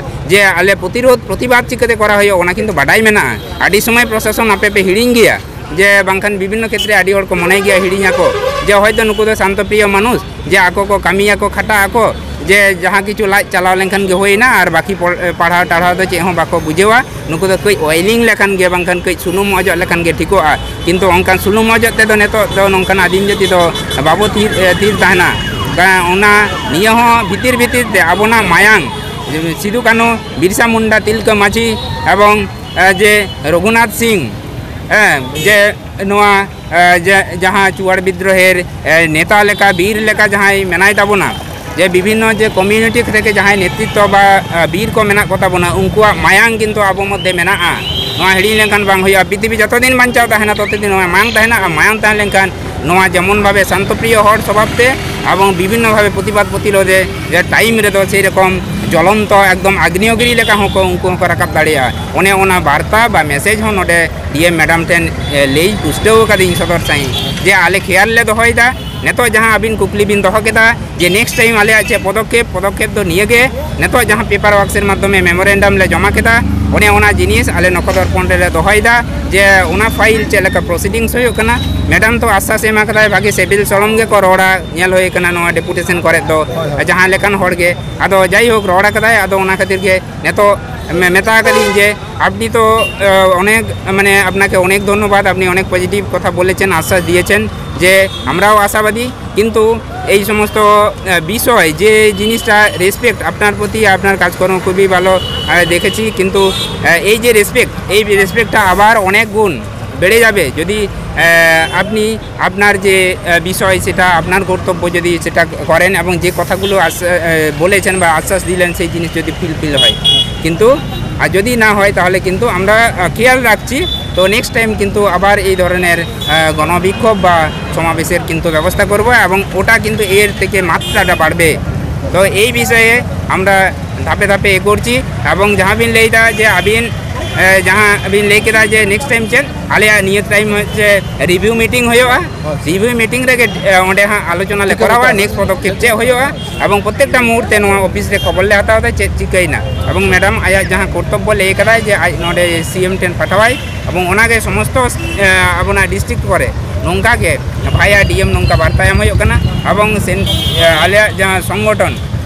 ᱡᱮ ᱟᱞᱮ ᱯᱨᱚᱛᱤᱨᱳᱫᱷ, ᱯᱨᱚᱛᱤᱵᱟᱫ ᱪᱤᱠᱟᱹᱛᱮ ᱠᱚᱨᱟᱣ ᱦᱩᱭᱩᱜᱼᱟ, ᱚᱱᱟ ᱠᱤᱱᱛᱩ ᱵᱟᱰᱟᱭ ᱢᱮᱱᱟᱜᱼᱟ᱾ ᱟᱹᱰᱤ ᱥᱚᱢᱚᱭ ᱯᱨᱚᱥᱟᱥᱚᱱ ᱟᱯᱮ ᱯᱮ ᱦᱤᱲᱤᱧ ᱜᱮᱭᱟ᱾ ᱡᱮ ᱵᱟᱝᱠᱷᱟᱱ ᱵᱤᱵᱷᱤᱱᱱᱚ ᱠᱷᱮᱛᱨᱮ ᱟᱹᱰᱤ ᱦᱚᱲ ᱠᱚ ᱢᱚᱱᱮ ᱜᱮᱭᱟ, ᱦᱤᱲᱤᱧ ᱟᱠᱚ, ᱡᱮ ᱦᱚᱭᱛᱳ ᱱᱩᱠᱩ ᱫᱚ ᱥᱟᱱᱛᱚᱯᱨᱤᱭᱚ ᱢᱟᱱᱩᱥ, ᱡᱮ ᱟᱠᱚ ᱠᱚ ᱠᱟᱹᱢᱤᱭᱟᱠᱚ, ᱠᱷᱟᱴᱟᱜ ᱟᱠᱚ, ᱡᱮ ᱡᱟᱦᱟᱸ ᱠᱤᱪᱷᱩ ᱞᱟᱡ ᱪᱟᱞᱟᱣ ᱞᱮᱱᱠᱷᱟᱱ ᱜᱮ ᱦᱩᱭᱱᱟ, ᱟᱨ ᱵᱟᱹᱠᱤ ᱯᱚᱲ-, ᱯᱟᱲᱦᱟᱣ ᱴᱟᱲᱦᱟᱣ ᱫᱚ ᱪᱮᱫ ᱦᱚᱸ ᱵᱟᱠᱚ ᱵᱩᱡᱷᱟᱹᱣᱟ᱾ ᱱᱩᱠᱩ ᱫᱚ ᱠᱟᱹᱡ ᱚᱭᱮᱞᱤᱝ ᱞᱮᱠᱷᱟᱱ ᱜᱮ, ᱵᱟᱝᱠᱷᱟᱱ ᱠᱟᱹᱡ ᱥᱩᱱᱩᱢ ᱚᱡᱚᱜ ᱞᱮᱠᱷᱟᱱ ᱜᱮ ᱴᱷᱤᱠᱚᱜᱼᱟ᱾ ᱠᱤᱱᱛᱩ ᱚᱱᱠᱟᱱ ᱥᱩᱱᱩᱢ ᱚᱡᱚᱜ ᱛᱮᱫᱚ ᱱᱤᱛᱚᱜ ᱫᱚ ᱱᱚᱝᱠᱟᱱ ᱟᱹᱫᱤᱢ ᱡᱟᱹᱛᱤ ᱫᱚ ᱵᱟᱵᱚ ᱛᱷᱤᱨ, ᱮ, ᱛᱷᱤᱨ ᱛᱟᱦᱮᱱᱟ᱾ ᱚᱱᱟ ᱱᱤᱭᱟᱹ ᱦᱚᱸ ᱵᱷᱤᱛᱤᱨ ᱵᱷᱤᱛᱤᱨ ᱛᱮ ᱟᱵᱚᱱᱟᱜ ᱢᱟᱭᱟᱝ, ᱥᱤᱫᱩ ᱠᱟᱹᱱᱦᱩ, ᱵᱤᱨᱥᱟ ᱢᱩᱱᱰᱟ, ᱛᱤᱞᱠᱟᱹ ᱢᱟᱹᱡᱷᱤ ᱮᱵᱚᱝ, ᱮ, ᱡᱮ ᱨᱚᱜᱷᱩᱱᱟᱛᱷ ᱥᱤᱝ, ᱮ, ᱡᱮ ᱱᱚᱣᱟ, ᱮ, ᱡᱮ, ᱡᱟᱦᱟᱸ ᱪᱩᱣᱟᱲ ᱵᱤᱫᱽᱨᱳᱦᱮᱨ, ᱮ, ᱱᱮᱛᱟ ᱞᱮᱠᱟ, ᱵᱤᱨ ᱞᱮᱠᱟ ᱡᱟᱦᱟᱸᱭ ᱢᱮᱱᱟᱭ ᱛᱟᱵᱚᱱᱟ, ᱡᱮ ᱵᱤᱵᱷᱤᱱᱱᱚ ᱡᱮ ᱠᱚᱢᱤᱭᱩᱱᱤᱴᱤ ᱛᱷᱮᱠᱮ ᱡᱟᱦᱟᱸᱭ ᱱᱮᱛᱨᱤᱛᱛᱚ ᱵᱟ, ᱮ, ᱵᱤᱨ ᱠᱚ ᱢᱮᱱᱟᱜ ᱠᱚ ᱛᱟᱵᱚᱱᱟ, ᱩᱱᱠᱩᱣᱟᱜ ᱢᱟᱭᱟᱝ ᱠᱤᱱᱛᱩ ᱟᱵᱚ ᱢᱚᱫᱽᱫᱷᱮ ᱢᱮᱱᱟᱜᱼᱟ᱾ ᱱᱚᱣᱟ ᱦᱤᱲᱤᱧ ᱞᱮᱱᱠᱷᱟᱱ ᱵᱟᱝ ᱦᱩᱭᱩᱜᱼᱟ᱾ ᱯᱨᱤᱛᱷᱤᱵᱤ ᱡᱚᱛᱚ ᱫᱤᱱ ᱵᱟᱧᱪᱟᱣ ᱛᱟᱦᱮᱱᱟ, ᱛᱚᱛᱚ ᱫᱤᱱ ᱱᱚᱣᱟ ᱢᱟᱭᱟᱝ ᱛᱟᱦᱮᱱᱟ᱾ ᱟᱨ ᱢᱟᱭᱟᱝ ᱛᱟᱦᱮᱸ ᱞᱮᱱᱠᱷᱟᱱ ᱱᱚᱣᱟ ᱡᱮᱢᱚᱱ ᱵᱷᱟᱵᱮ ᱥᱟᱱᱛᱚᱯᱨᱤᱭᱚ ᱦᱚᱲ ᱥᱚᱵᱷᱟᱵ ᱛᱮ ᱮᱵᱚᱝ ᱵᱤᱵᱷᱤᱱᱱᱚ ᱵᱷᱟᱵᱮ ᱯᱨᱚᱛᱤᱵᱟᱫ ᱯᱨᱚᱛᱤᱨᱳᱫᱷᱮ ᱡᱮ ᱴᱟᱭᱤᱢ ᱨᱮᱫᱚ ᱥᱮᱭ ᱨᱚᱠᱚᱢ ᱡᱚᱞᱚᱱᱛᱚ ᱮᱠᱫᱚᱢ ᱟᱜᱽᱱᱮᱭᱚᱜᱤᱨᱤ ᱞᱮᱠᱟ ᱦᱚᱸᱠᱚ, ᱩᱱᱠᱩ ᱦᱚᱸᱠᱚ ᱨᱟᱠᱟᱵ ᱫᱟᱲᱮᱭᱟᱜᱼᱟ᱾ ᱚᱱᱮ ᱚᱱᱟ ᱵᱟᱨᱛᱟ ᱵᱟ ᱢᱮᱥᱮᱡᱽ ᱦᱚᱸ ᱱᱚᱰᱮ ᱰᱤ ᱮᱢ ᱢᱮᱰᱟᱢ ᱴᱷᱮᱱ, ᱮ, ᱞᱟᱹᱭ ᱯᱩᱥᱴᱟᱹᱣ ᱟᱠᱟᱫᱟᱹᱧ ᱥᱚᱫᱚᱨ ᱥᱟᱺᱦᱤᱡ ᱡᱮ ᱟᱞᱮ ᱠᱷᱮᱭᱟᱞ ᱞᱮ ᱫᱚᱦᱚᱭᱮᱫᱟ᱾ ᱱᱤᱛᱚᱜ ᱡᱟᱦᱟᱸ ᱟᱹᱵᱤᱱ ᱠᱩᱠᱞᱤ ᱵᱤᱱ ᱫᱚᱦᱚ ᱠᱮᱫᱟ ᱡᱮ ᱱᱮᱠᱥᱴ ᱴᱟᱭᱤᱢ ᱟᱞᱮᱭᱟᱜ ᱪᱮᱫ ᱯᱚᱫᱚᱠᱷᱮᱯ, ᱯᱚᱫᱚᱠᱷᱮᱯ ᱫᱚ ᱱᱤᱭᱟᱹᱜᱮ, ᱱᱤᱛᱚᱜ ᱡᱟᱦᱟᱸ ᱯᱮᱯᱟᱨ ᱣᱟᱨᱠᱥ ᱮᱨ ᱢᱟᱫᱽᱫᱷᱚᱢᱮ ᱢᱮᱢᱳᱨᱮᱱᱰᱟᱢ ᱞᱮ ᱡᱚᱢᱟ ᱠᱮᱫᱟ, ᱚᱱᱮ ᱚᱱᱟ ᱡᱤᱱᱤᱥ ᱟᱞᱮ ᱱᱚᱠᱷᱚ ᱫᱚᱨᱯᱚᱱ ᱨᱮᱞᱮ ᱫᱚᱦᱚᱭᱮᱫᱟ ᱡᱮ ᱚᱱᱟ ᱯᱷᱟᱭᱤᱞ ᱪᱮᱫ ᱞᱮᱠᱟ ᱯᱨᱚᱥᱤᱰᱤᱝᱥ ᱦᱩᱭᱩᱜ ᱠᱟᱱᱟ᱾ ᱢᱮᱰᱟᱢ ᱛᱚ ᱟᱥᱥᱟᱥ ᱮ ᱮᱢ ᱟᱠᱟᱫᱟᱭ, ᱵᱷᱟᱜᱤ ᱥᱤᱵᱤᱞ ᱥᱚᱲᱚᱢ ᱜᱮᱠᱚ ᱨᱚᱲᱟ, ᱧᱮᱞ ᱦᱩᱭ ᱠᱟᱱᱟ ᱱᱚᱣᱟ ᱰᱮᱯᱩᱴᱮᱥᱚᱱ ᱠᱚᱨᱮ ᱫᱚ ᱦᱳᱭ, ᱦᱳᱭ᱾ ᱡᱟᱦᱟᱸ ᱞᱮᱠᱟᱱ ᱦᱚᱲ ᱜᱮ᱾ ᱟᱫᱚ ᱡᱟᱭᱦᱳᱠ, ᱨᱚᱲ ᱟᱠᱟᱫᱟᱭ, ᱟᱫᱚ ᱚᱱᱟ ᱠᱷᱟᱹᱛᱤᱨ ᱜᱮ ᱱᱤᱛᱚᱜ ᱢᱮ-, ᱢᱮᱛᱟ ᱟᱠᱟᱫᱤᱧ ᱡᱮ আপনি তো, আহ, অনেক, মানে, আপনাকে অনেক ধন্যবাদ, আপনি অনেক পজিটিভ কথা বলেছেন, আশ্বাস দিয়েছেন যে আমরাও আশাবাদী, কিন্তু এই সমস্ত, আহ, বিষয়, যে জিনিসটা রেসপেক্ট আপনার প্রতি, আপনার কাজকর্ম খুবই ভালো, আহ, দেখেছি, কিন্তু, আহ, এই যে রেসপেক্ট, এই রেসপেক্টটা আবার অনেক গুণ বেড়ে যাবে যদি, আহ, আপনি আপনার যে, আহ, বিষয়, সেটা আপনার কর্তব্য যদি সেটা করেন এবং যে কথাগুলো আস-, আহ, বলেছেন বা আশ্বাস দিলেন, সেই জিনিস যদি ফুলফিল হয়। কিন্তু আর যদি না হয়, তাহলে কিন্তু আমরা, আহ, খেয়াল রাখছি। তো নেক্সট টাইম কিন্তু আবার এই ধরনের, আহ, গণবিক্ষোভ বা সমাবেশের কিন্তু ব্যবস্থা করব এবং ওটা কিন্তু এর থেকে মাত্রাটা বাড়বে। তো এই বিষয়ে আমরা ধাপে ধাপে এ করছি। এবং ᱡᱟᱦᱟᱸ ᱵᱤᱱ ᱞᱟᱹᱭᱫᱟ ᱡᱮ ᱟᱹᱵᱤᱱ, ᱮ, ᱡᱟᱦᱟᱸ ᱵᱤᱱ ᱞᱟᱹᱭ ᱠᱮᱫᱟ ᱡᱮ ᱱᱮᱠᱥᱴ ᱴᱟᱭᱤᱢ ᱪᱮᱫ, ᱟᱞᱮᱭᱟᱜ ᱱᱤᱭᱟᱹ ᱴᱟᱭᱤᱢ ᱦᱚᱪᱪᱷᱮ ᱨᱤᱵᱷᱤᱭᱩ ᱢᱤᱴᱤᱝ ᱦᱩᱭᱩᱜᱼᱟ᱾ ᱟᱪᱪᱷᱟ᱾ ᱨᱤᱵᱷᱤᱭᱩ ᱢᱤᱴᱤᱝ ᱨᱮᱜᱮ, ᱮ, ᱚᱸᱰᱮ ᱦᱟᱸᱜ ᱟᱞᱳᱪᱚᱱᱟ ᱞᱮ ᱴᱷᱤᱠ ᱠᱚᱨᱟᱣᱟ, ᱟᱪᱷᱮ᱾ ᱱᱮᱠᱥᱴ ᱯᱚᱫᱚᱠᱷᱮᱯ ᱪᱮᱫ ᱦᱩᱭᱩᱜᱼᱟ, ᱮᱵᱚᱝ ᱯᱨᱚᱛᱮᱠᱴᱟ ᱢᱩᱦᱩᱨᱛᱮ ᱱᱚᱣᱟ ᱚᱯᱷᱤᱥ ᱨᱮ ᱠᱷᱚᱵᱚᱨ ᱞᱮ ᱦᱟᱛᱟᱣ ᱮᱫᱟ ᱪᱮᱫ ᱪᱤᱠᱟᱹᱭᱮᱱᱟ᱾ ᱮᱵᱚᱝ ᱢᱮᱰᱟᱢ ᱟᱭᱟᱜ ᱡᱟᱦᱟᱸ ᱠᱚᱨᱛᱚᱵᱵᱚ ᱞᱟᱹᱭ ᱠᱟᱫᱟᱭ ᱡᱮ ᱟᱡ ᱱᱚᱰᱮ ᱥᱤ ᱮᱢ ᱴᱷᱮᱱ ᱯᱟᱴᱷᱟᱣᱟᱭ, ᱮᱵᱚᱝ ᱚᱱᱟᱜᱮ ᱥᱚᱢᱚᱥᱛᱚ, ᱮ, ᱟᱵᱚᱱᱟᱜ ᱰᱤᱥᱴᱨᱤᱠᱴ ᱠᱚᱨᱮ ᱱᱚᱝᱠᱟ ᱜᱮ ᱵᱷᱟᱭᱟ ᱰᱤ ᱮᱢ ᱱᱚᱝᱠᱟ ᱵᱟᱨᱛᱟ ᱮᱢ ᱦᱩᱭᱩᱜ ᱠᱟᱱᱟ᱾ ᱮᱵᱚᱝ ᱥᱮᱱ-, ᱮ, ᱟᱞᱮᱭᱟᱜ ᱡᱟᱦᱟᱸ ᱥᱚᱝᱜᱚᱴᱷᱚᱱ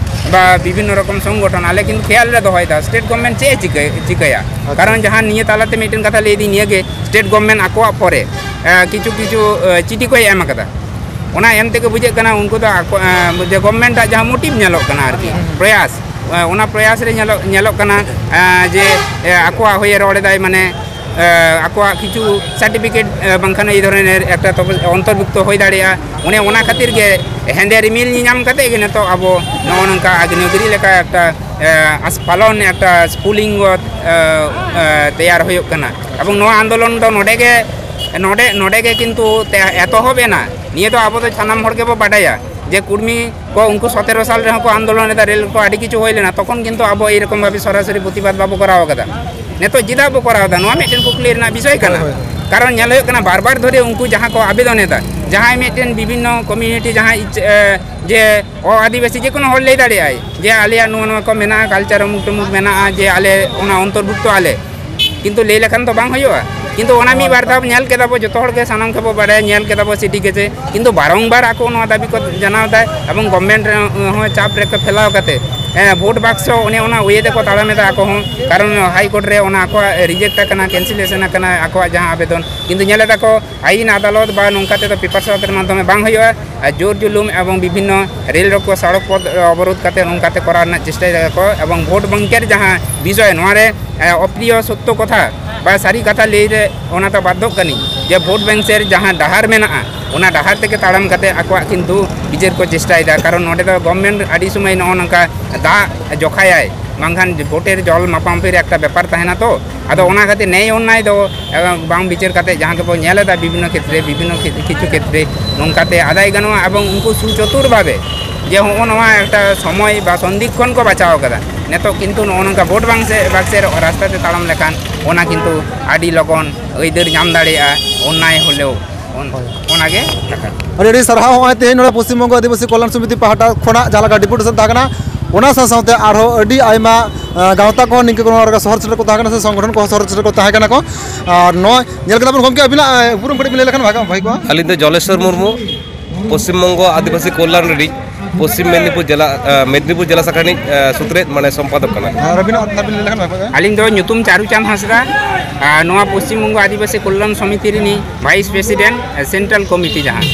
ᱵᱟ ᱵᱤᱵᱷᱤᱱᱱᱚ ᱨᱚᱠᱚᱢ ᱥᱚᱝᱜᱚᱴᱷᱚᱱ ᱟᱞᱮ ᱠᱤᱱᱛᱩ ᱠᱷᱮᱭᱟᱞ ᱞᱮ ᱫᱚᱦᱚᱭᱮᱫᱟ ᱥᱴᱮᱴ ᱜᱚᱵᱷᱢᱮᱱᱴ ᱪᱮᱫ ᱮ ᱪᱤᱠᱟᱹᱭ-, ᱪᱤᱠᱟᱹᱭᱟ᱾ ᱟᱪᱪᱷᱟ᱾ ᱠᱟᱨᱚᱱ ᱡᱟᱦᱟᱸ ᱱᱤᱭᱟᱹ ᱛᱟᱞᱟᱛᱮ ᱢᱤᱫᱴᱮᱱ ᱠᱟᱛᱷᱟ ᱞᱟᱹᱭ ᱫᱤᱧ ᱱᱤᱭᱟᱹ ᱜᱮ, ᱥᱴᱮᱴ ᱜᱚᱵᱷᱢᱮᱱᱴ ᱟᱠᱚᱣᱟᱜ ᱯᱚᱨᱮ, ᱮ, ᱠᱤᱪᱷᱩ ᱠᱤᱪᱷᱩ, ᱮ, ᱪᱤᱴᱷᱤ ᱠᱚᱭ ᱮᱢ ᱟᱠᱟᱫᱟ᱾ ᱚᱱᱟ ᱮᱢ ᱛᱮᱜᱮ ᱵᱩᱡᱷᱟᱹᱜ ᱠᱟᱱᱟ ᱩᱱᱠᱩ ᱫᱚ ᱟᱠᱚ, ᱮ, ᱡᱮ ᱜᱚᱵᱷᱢᱮᱱᱴ ᱟᱜ ᱡᱟᱦᱟᱸ ᱢᱳᱴᱤᱵᱷ ᱧᱮᱞᱚᱜ ᱠᱟᱱᱟ ᱟᱨᱠᱤ, ᱦᱩᱸ, ᱦᱩᱸ᱾ ᱯᱨᱚᱭᱟᱥ, ᱮ, ᱚᱱᱟ ᱯᱨᱚᱭᱟᱥ ᱨᱮ ᱧᱮᱞᱚᱜ, ᱧᱮᱞᱚᱜ ᱠᱟᱱᱟ, ᱮ, ᱡᱮ, ᱮ, ᱟᱠᱚᱣᱟᱜ ᱦᱚᱭᱮ ᱨᱚᱲ ᱮᱫᱟᱭ, ᱢᱟᱱᱮ, ᱮ, ᱟᱠᱚᱣᱟᱜ ᱠᱤᱪᱷᱩ ᱥᱟᱨᱴᱤᱯᱷᱤᱠᱮᱴ, ᱮ, ᱵᱟᱝᱠᱷᱟᱱ ᱮᱭ ᱫᱷᱚᱨᱚᱱᱮᱨ ᱮᱠᱴᱟ ᱛᱚᱵᱮ ᱚᱱᱛᱚᱨᱵᱷᱩᱠᱛᱚ ᱦᱩᱭ ᱫᱟᱲᱮᱭᱟᱜᱼᱟ᱾ ᱚᱱᱮ ᱚᱱᱟ ᱠᱷᱟᱹᱛᱤᱨ ᱜᱮ ᱦᱮᱸᱫᱮ ᱨᱤᱢᱤᱞ ᱧᱮᱧᱟᱢ ᱠᱟᱛᱮ ᱜᱮ ᱱᱤᱛᱚᱜ ᱟᱵᱚ ᱱᱚᱜᱼᱚ ᱱᱚᱝᱠᱟ ᱟᱜᱽᱱᱮᱭᱜᱤᱨᱤ ᱞᱮᱠᱟ ᱮᱠᱴᱟ, ᱮ, ᱟᱥ-, ᱯᱟᱞᱚᱱ ᱮᱠᱴᱟ ᱥᱯᱷᱩᱞᱤᱝᱜᱚ, ᱮ, ᱮ, ᱛᱮᱭᱟᱨ ᱦᱩᱭᱩᱜ ᱠᱟᱱᱟ᱾ ᱮᱵᱚᱝ ᱱᱚᱣᱟ ᱟᱱᱫᱳᱞᱚᱱ ᱫᱚ ᱱᱚᱰᱮ ᱜᱮ, ᱱᱚᱰᱮ, ᱱᱚᱰᱮ ᱜᱮ ᱠᱤᱱᱛᱩ ᱛᱮ-, ᱮᱛᱚᱦᱚᱵ ᱮᱱᱟ᱾ ᱱᱤᱭᱟᱹ ᱫᱚ ᱟᱵᱚ ᱫᱚ ᱥᱟᱱᱟᱢ ᱦᱚᱲ ᱜᱮᱵᱚ ᱵᱟᱰᱟᱭᱟ᱾ ᱡᱮ ᱠᱩᱲᱢᱤ ᱠᱚ ᱩᱱᱠᱩ ᱥᱚᱛᱮᱨᱚ ᱥᱟᱞ ᱨᱮᱦᱚᱸ ᱠᱚ ᱟᱱᱫᱳᱞᱚᱱ ᱮᱫᱟ, ᱨᱮᱞ ᱠᱚ ᱟᱹᱰᱤ ᱠᱤᱪᱷᱩ ᱦᱩᱭ ᱞᱮᱱᱟ, ᱛᱚᱠᱷᱚᱱ ᱠᱤᱱᱛᱩ ᱟᱵᱚ ᱮᱭᱨᱚᱠᱚᱢ ᱵᱷᱟᱵᱮ ᱥᱚᱨᱟᱥᱚᱨᱤ ᱯᱨᱚᱛᱤᱵᱟᱫ ᱵᱟᱵᱚ ᱠᱚᱨᱟᱣ ᱠᱟᱫᱟ᱾ ᱱᱤᱛᱚᱜ ᱪᱮᱫᱟᱜ ᱵᱚ ᱠᱚᱨᱟᱣ ᱮᱫᱟ, ᱱᱚᱣᱟ ᱢᱤᱫᱴᱮᱱ ᱠᱩᱠᱞᱤ ᱨᱮᱱᱟᱜ ᱵᱤᱥᱚᱭ ᱠᱟᱱᱟ᱾ ᱦᱳᱭ, ᱦᱳᱭ᱾ ᱠᱟᱨᱚᱱ ᱧᱮᱞ ᱦᱩᱭᱩᱜ ᱠᱟᱱᱟ, ᱵᱟᱨ ᱵᱟᱨ ᱫᱷᱚᱨᱮ ᱩᱱᱠᱩ ᱡᱟᱦᱟᱸ ᱠᱚ ᱟᱵᱮᱫᱚᱱ ᱮᱫᱟ, ᱡᱟᱦᱟᱸᱭ ᱢᱤᱫᱴᱮᱱ ᱵᱤᱵᱷᱤᱱᱱᱚ ᱠᱚᱢᱤᱭᱩᱱᱤᱴᱤ, ᱡᱟᱦᱟᱸᱭ ᱤᱪ-, ᱮ, ᱡᱮ ᱚ ᱟᱹᱫᱤᱵᱟᱹᱥᱤ ᱡᱮ ᱠᱳᱱᱳ ᱦᱚᱲ ᱞᱟᱹᱭ ᱫᱟᱲᱮᱭᱟᱜᱼᱟᱭ ᱡᱮ ᱟᱞᱮᱭᱟᱜ ᱱᱚᱣᱟ ᱱᱚᱣᱟ ᱠᱚ ᱢᱮᱱᱟᱜᱼᱟ, ᱠᱟᱞᱪᱟᱨ ᱚᱢᱩᱠ ᱛᱚᱢᱩᱠ ᱢᱮᱱᱟᱜᱼᱟ, ᱡᱮ ᱟᱞᱮ ᱚᱱᱟ ᱚᱱᱛᱚᱨᱵᱷᱩᱠᱛᱚ ᱟᱞᱮ, ᱠᱤᱱᱛᱩ ᱞᱟᱹᱭ ᱞᱮᱠᱷᱟᱱ ᱫᱚ ᱵᱟᱝ ᱦᱩᱭᱩᱜᱼᱟ᱾ ᱠᱤᱱᱛᱩ ᱚᱱᱟ ᱢᱤᱫ ᱵᱟᱨ ᱫᱷᱟᱣ ᱧᱮᱞ ᱠᱮᱫᱟ ᱵᱚ, ᱡᱚᱛᱚ ᱦᱚᱲ ᱜᱮ, ᱥᱟᱱᱟᱢ ᱜᱮᱵᱚ ᱵᱟᱲᱟᱭᱟ, ᱧᱮᱞ ᱠᱮᱫᱟ ᱵᱚ ᱥᱤᱰᱤ ᱜᱮᱡᱮ, ᱠᱤᱱᱛᱩ ᱵᱟᱨᱚᱝᱵᱟᱨ ᱟᱠᱚ ᱱᱚᱣᱟ ᱫᱟᱹᱵᱤ ᱠᱚ ᱡᱟᱱᱟᱣ ᱮᱫᱟ, ᱮᱵᱚᱝ ᱜᱚᱵᱷᱢᱮᱱᱴ ᱨᱮ ᱦᱚᱸ ᱪᱟᱯ ᱨᱮ ᱠᱚ ᱯᱷᱮᱞᱟᱣ ᱠᱟᱛᱮ, ᱦᱮᱸ, ᱵᱷᱳᱴ ᱵᱟᱠᱥᱚ ᱚᱱᱮ ᱚᱱᱟ ᱳᱭᱮ ᱛᱮᱠᱚ ᱛᱟᱲᱟᱢ ᱮᱫᱟ ᱟᱠᱚ ᱦᱚᱸ, ᱠᱟᱨᱚᱱ ᱦᱟᱭ ᱠᱳᱨᱴ ᱨᱮ ᱚᱱᱟ ᱟᱠᱚᱣᱟᱜ ᱨᱤᱡᱮᱠᱴ ᱟᱠᱟᱱᱟ, ᱠᱮᱱᱥᱮᱞᱮᱥᱚᱱ ᱟᱠᱟᱱᱟ ᱟᱠᱚᱣᱟᱜ ᱡᱟᱦᱟᱸ ᱟᱵᱮᱫᱚᱱ, ᱠᱤᱱᱛᱩ ᱧᱮᱞ ᱮᱫᱟ ᱠᱚ ᱟᱭᱤᱱ ᱟᱫᱟᱞᱚᱛ ᱵᱟ ᱱᱚᱝᱠᱟ ᱛᱮᱫᱚ ᱯᱮᱯᱟᱨ ᱥᱟᱶᱛᱮ ᱢᱟᱫᱽᱫᱷᱚᱢᱮ ᱵᱟᱝ ᱦᱩᱭᱩᱜᱼᱟ᱾ ᱟᱨ ᱡᱳᱨ ᱡᱩᱞᱩᱢ ᱮᱵᱚᱝ ᱵᱤᱵᱷᱤᱱᱱᱚ ᱨᱮᱞ ᱨᱳᱠᱳ ᱥᱚᱲᱚᱠ ᱯᱚᱫ ᱚᱵᱚᱨᱳᱫᱷ ᱠᱟᱛᱮ ᱱᱚᱝᱠᱟᱛᱮ ᱠᱚᱨᱟᱣ ᱨᱮᱱᱟᱜ ᱪᱮᱥᱴᱟᱭ ᱫᱟᱠᱚ ᱮᱵᱚᱝ ᱵᱷᱳᱴ ᱵᱮᱝᱠᱮᱨ ᱡᱟᱦᱟᱸ ᱵᱤᱥᱚᱭ, ᱱᱚᱣᱟ ᱨᱮ, ᱮ, ᱚᱯᱨᱤᱭᱚ ᱥᱚᱛᱛᱚ ᱠᱚᱛᱷᱟ ᱵᱟ ᱥᱟᱹᱨᱤ ᱠᱟᱛᱷᱟ ᱞᱟᱹᱭ ᱨᱮ ᱚᱱᱟ ᱫᱚ ᱵᱟᱫᱽᱫᱷᱚᱜ ᱠᱟᱹᱱᱟᱹᱧ ᱡᱮ ᱵᱷᱳᱴ ᱵᱮᱝᱠᱮᱨ ᱡᱟᱦᱟᱸ ᱰᱟᱦᱟᱨ ᱢᱮᱱᱟᱜᱼᱟ, ᱚᱱᱟ ᱰᱟᱦᱟᱨ ᱛᱮᱜᱮ ᱛᱟᱲᱟᱢ ᱠᱟᱛᱮ ᱟᱠᱚᱣᱟᱜ ᱠᱤᱱᱛᱩ ᱵᱤᱪᱟᱹᱨ ᱠᱚ ᱪᱮᱥᱴᱟᱭᱮᱫᱟ᱾ ᱠᱟᱨᱚᱱ ᱱᱚᱰᱮ ᱫᱚ ᱜᱚᱵᱷᱢᱮᱱᱴ ᱟᱹᱰᱤ ᱥᱚᱢᱚᱭ ᱱᱚᱜᱼᱚ ᱱᱚᱝᱠᱟ ᱫᱟᱜ ᱡᱚᱠᱷᱟᱭᱟᱭ, ᱵᱟᱝᱠᱷᱟᱱ ᱵᱷᱳᱴᱮᱨ ᱡᱚᱞ ᱢᱟᱯᱟᱢᱟᱯᱤ ᱨᱮ ᱮᱠᱴᱟ ᱵᱮᱯᱟᱨ ᱛᱟᱦᱮᱱᱟ ᱛᱚ᱾ ᱟᱫᱚ ᱚᱱᱟ ᱠᱷᱟᱹᱛᱤᱨ ᱱᱮᱭ ᱚᱱᱱᱟᱭ ᱫᱚ, ᱮ, ᱵᱟᱝ ᱵᱤᱪᱟᱹᱨ ᱠᱟᱛᱮ ᱡᱟᱦᱟᱸ ᱜᱮᱵᱚᱱ ᱧᱮᱞ ᱮᱫᱟ ᱵᱤᱵᱷᱤᱱᱱᱚ ᱠᱷᱮᱛᱨᱮ, ᱵᱤᱵᱷᱤᱱᱱᱚ ᱠᱷᱮ-, ᱠᱤᱪᱷᱩ ᱠᱷᱮᱛᱨᱮ ᱱᱚᱝᱠᱟᱛᱮ ᱟᱫᱟᱭ ᱜᱟᱱᱚᱜᱼᱟ ᱮᱵᱚᱝ ᱩᱱᱠᱩ ᱥᱩᱪᱚᱛᱩᱨ ᱵᱷᱟᱵᱮ ᱡᱮ ᱦᱚᱸᱜᱼᱚ ᱱᱚᱣᱟ ᱮᱠᱴᱟ ᱥᱚᱢᱚᱭ ᱵᱟ ᱥᱚᱱᱫᱤᱠᱠᱷᱚᱱ ᱠᱚ ᱵᱟᱪᱟᱣ ᱠᱟᱫᱟ᱾ ᱱᱤᱛᱚᱜ ᱠᱤᱱᱛᱩ ᱱᱚᱜᱼᱚ ᱱᱚᱝᱠᱟ ᱵᱷᱳᱴ ᱵᱟᱝ ᱥᱮ ᱵᱟᱠᱥᱮ ᱨᱟᱥᱛᱟ ᱛᱮ ᱛᱟᱲᱟᱢ ᱞᱮᱠᱷᱟᱱ ᱚᱱᱟ ᱠᱤᱱᱛᱩ ᱟᱹᱰᱤ ᱞᱚᱜᱚᱱ ᱟᱹᱭᱫᱟᱹᱨ ᱧᱟᱢ ᱫᱟᱲᱮᱭᱟᱜᱼᱟ, ᱚᱱᱱᱟᱭ ᱦᱚᱞᱮᱣ᱾ ᱚᱱ-, ᱦᱳᱭ᱾ ᱚᱱᱟᱜᱮ ᱠᱟᱛᱷᱟ᱾ ᱟᱹᱰᱤ ᱟᱹᱰᱤ ᱥᱟᱨᱦᱟᱣ᱾ ᱱᱚᱜᱼᱚᱭ ᱛᱮᱦᱮᱧ ᱱᱚᱰᱮ ᱯᱚᱥᱪᱤᱢ ᱵᱚᱝᱜᱚ ᱟᱹᱫᱤᱵᱟᱹᱥᱤ ᱠᱚᱞᱭᱟᱱ ᱥᱚᱢᱤᱛᱤ ᱯᱟᱦᱴᱟ ᱠᱷᱚᱱᱟᱜ ᱡᱟᱦᱟᱸ ᱞᱮᱠᱟ ᱰᱮᱯᱩᱴᱮᱥᱚᱱ ᱛᱟᱦᱮᱸ ᱠᱟᱱᱟ, ᱚᱱᱟ ᱥᱟᱶ ᱥᱟᱶᱛᱮ ᱟᱨᱦᱚᱸ ᱟᱹᱰᱤ ᱟᱭᱢᱟ, ᱟᱸ, ᱜᱟᱶᱛᱟ ᱠᱚ ᱱᱤᱝᱠᱟᱹ ᱠᱚ ᱱᱚᱣᱟ ᱨᱮ ᱥᱚᱦᱚᱨ ᱥᱮᱴᱮᱨ ᱠᱚ ᱛᱟᱦᱮᱸ ᱠᱟᱱᱟ ᱥᱮ ᱥᱚᱝᱜᱚᱴᱷᱚᱱ ᱠᱚ ᱥᱚᱦᱚᱨ ᱥᱮᱴᱮᱨ ᱠᱚ ᱛᱟᱦᱮᱸ ᱠᱟᱱᱟ ᱠᱚ᱾ ᱟᱨ ᱱᱚᱜᱼᱚᱭ ᱧᱮᱞ ᱠᱮᱫᱟ ᱵᱚᱱ ᱜᱚᱢᱠᱮ, ᱟᱹᱵᱤᱱᱟᱜ, ᱮ, ᱩᱯᱨᱩᱢ ᱠᱟᱹᱴᱤᱡ ᱵᱤᱱ ᱞᱟᱹᱭ ᱞᱮᱠᱷᱟᱱ ᱵᱷᱟᱜᱮ, ᱵᱷᱟᱜᱮ ᱠᱚᱜᱼᱟ᱾ ᱟᱹᱞᱤᱧ ᱫᱚ ᱡᱚᱞᱮᱥᱣᱚᱨ ᱢᱩᱨᱢᱩ, ᱯᱚᱥᱪᱤᱢ ᱵᱚᱝᱜᱚ ᱟᱹᱫᱤᱵᱟᱹᱥᱤ ᱠᱚᱞᱭᱟᱱ ᱨᱤᱱᱤᱡ ᱯᱚᱥᱪᱤᱢ ᱢᱮᱫᱽᱱᱤᱯᱩᱨ ᱡᱮᱞᱟ, ᱮ, ᱢᱮᱫᱽᱱᱤᱯᱩᱨ ᱡᱮᱞᱟ ᱥᱟᱠᱷᱟ ᱨᱤᱱᱤᱡ, ᱮ, ᱥᱩᱛᱨᱮᱛ, ᱢᱟᱱᱮ, ᱥᱚᱢᱯᱟᱫᱚᱠ ᱠᱟᱱᱟᱭ᱾ ᱟᱨ ᱟᱹᱵᱤᱱᱟᱜ ᱛᱷᱚᱲᱟ ᱵᱤᱱ ᱞᱟᱹᱭ ᱞᱮᱠᱷᱟᱱ ᱵᱷᱟᱜᱮ ᱠᱚᱜᱼᱟ᱾ ᱟᱹᱞᱤᱧ ᱫᱚ ᱧᱩᱛᱩᱢ ᱪᱟᱨᱩ ᱪᱟᱸᱫᱽ ᱦᱟᱸᱥᱫᱟ, ᱟᱨ ᱱᱚᱣᱟ ᱯᱚᱥᱪᱤᱢ ᱵᱚᱝᱜᱚ ᱟᱹᱫᱤᱵᱟᱹᱥᱤ ᱠᱚᱞᱭᱟᱱ ᱥᱚᱢᱤᱛᱤ ᱨᱤᱱᱤᱡ ᱵᱷᱟᱭᱤᱥ ᱯᱨᱮᱥᱤᱰᱮᱱᱴ, ᱥᱮᱱᱴᱨᱟᱞ ᱠᱚᱢᱤᱴᱤ ᱡᱟᱦᱟᱸ᱾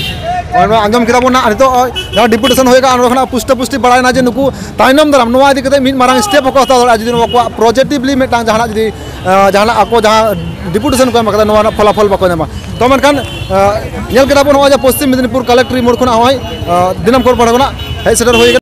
ᱱᱚᱜᱼᱚᱭ ᱱᱚᱣᱟ ᱟᱸᱡᱚᱢ ᱠᱮᱫᱟ ᱵᱚᱱ ᱱᱟᱜ, ᱱᱤᱛᱚᱜ ᱡᱟᱦᱟᱸ ᱰᱮᱯᱩᱴᱮᱥᱚᱱ ᱦᱩᱭ ᱟᱠᱟᱱᱟ, ᱚᱸᱰᱮ ᱠᱷᱚᱱᱟᱜ ᱯᱩᱥᱴᱟᱹ ᱯᱩᱥᱴᱤ ᱵᱟᱲᱟᱭᱮᱱᱟ ᱡᱮ ᱱᱩᱠᱩ ᱛᱟᱭᱱᱚᱢ ᱫᱟᱨᱟᱢ ᱱᱚᱣᱟ ᱤᱫᱤ ᱠᱟᱛᱮ ᱢᱤᱫ ᱢᱟᱨᱟᱝ ᱥᱴᱮᱯ ᱦᱚᱸᱠᱚ ᱦᱟᱛᱟᱣ ᱫᱟᱲᱮᱭᱟᱜᱼᱟ, ᱡᱩᱫᱤ ᱱᱚᱣᱟ ᱠᱚᱣᱟᱜ ᱯᱚᱡᱤᱴᱤᱵᱷᱞᱤ ᱢᱤᱫᱴᱟᱝ ᱡᱟᱦᱟᱱᱟᱜ ᱡᱩᱫᱤ, ᱟᱸ, ᱡᱟᱦᱟᱱᱟᱜ ᱟᱠᱚ ᱡᱟᱦᱟᱸ ᱰᱮᱯᱩᱴᱮᱥᱚᱱ ᱠᱚ ᱮᱢ ᱟᱠᱟᱫᱟ, ᱱᱚᱣᱟ ᱨᱮᱱᱟᱜ ᱯᱷᱚᱞᱟᱯᱷᱚᱞ ᱵᱟᱠᱚ ᱧᱟᱢᱟ᱾ ᱛᱚ ᱢᱮᱱᱠᱷᱟᱱ, ᱟᱸ, ᱧᱮᱞ ᱠᱮᱫᱟ ᱵᱚᱱ ᱱᱚᱜᱼᱚᱭ ᱡᱮ ᱯᱚᱥᱪᱤᱢ ᱢᱮᱫᱽᱱᱤᱯᱩᱨ ᱠᱟᱞᱮᱠᱴᱚᱨᱮᱴ ᱢᱳᱲ ᱠᱷᱚᱱᱟᱜ ᱱᱚᱜᱼᱚᱭ, ᱟᱸ, ᱫᱤᱱᱟᱢ ᱠᱚᱨ ᱯᱟᱦᱴᱟ ᱠᱷᱚᱱᱟᱜ ᱦᱮᱡ ᱥᱮᱴᱮᱨ ᱦᱩᱭ ᱟᱠᱟᱱᱟ᱾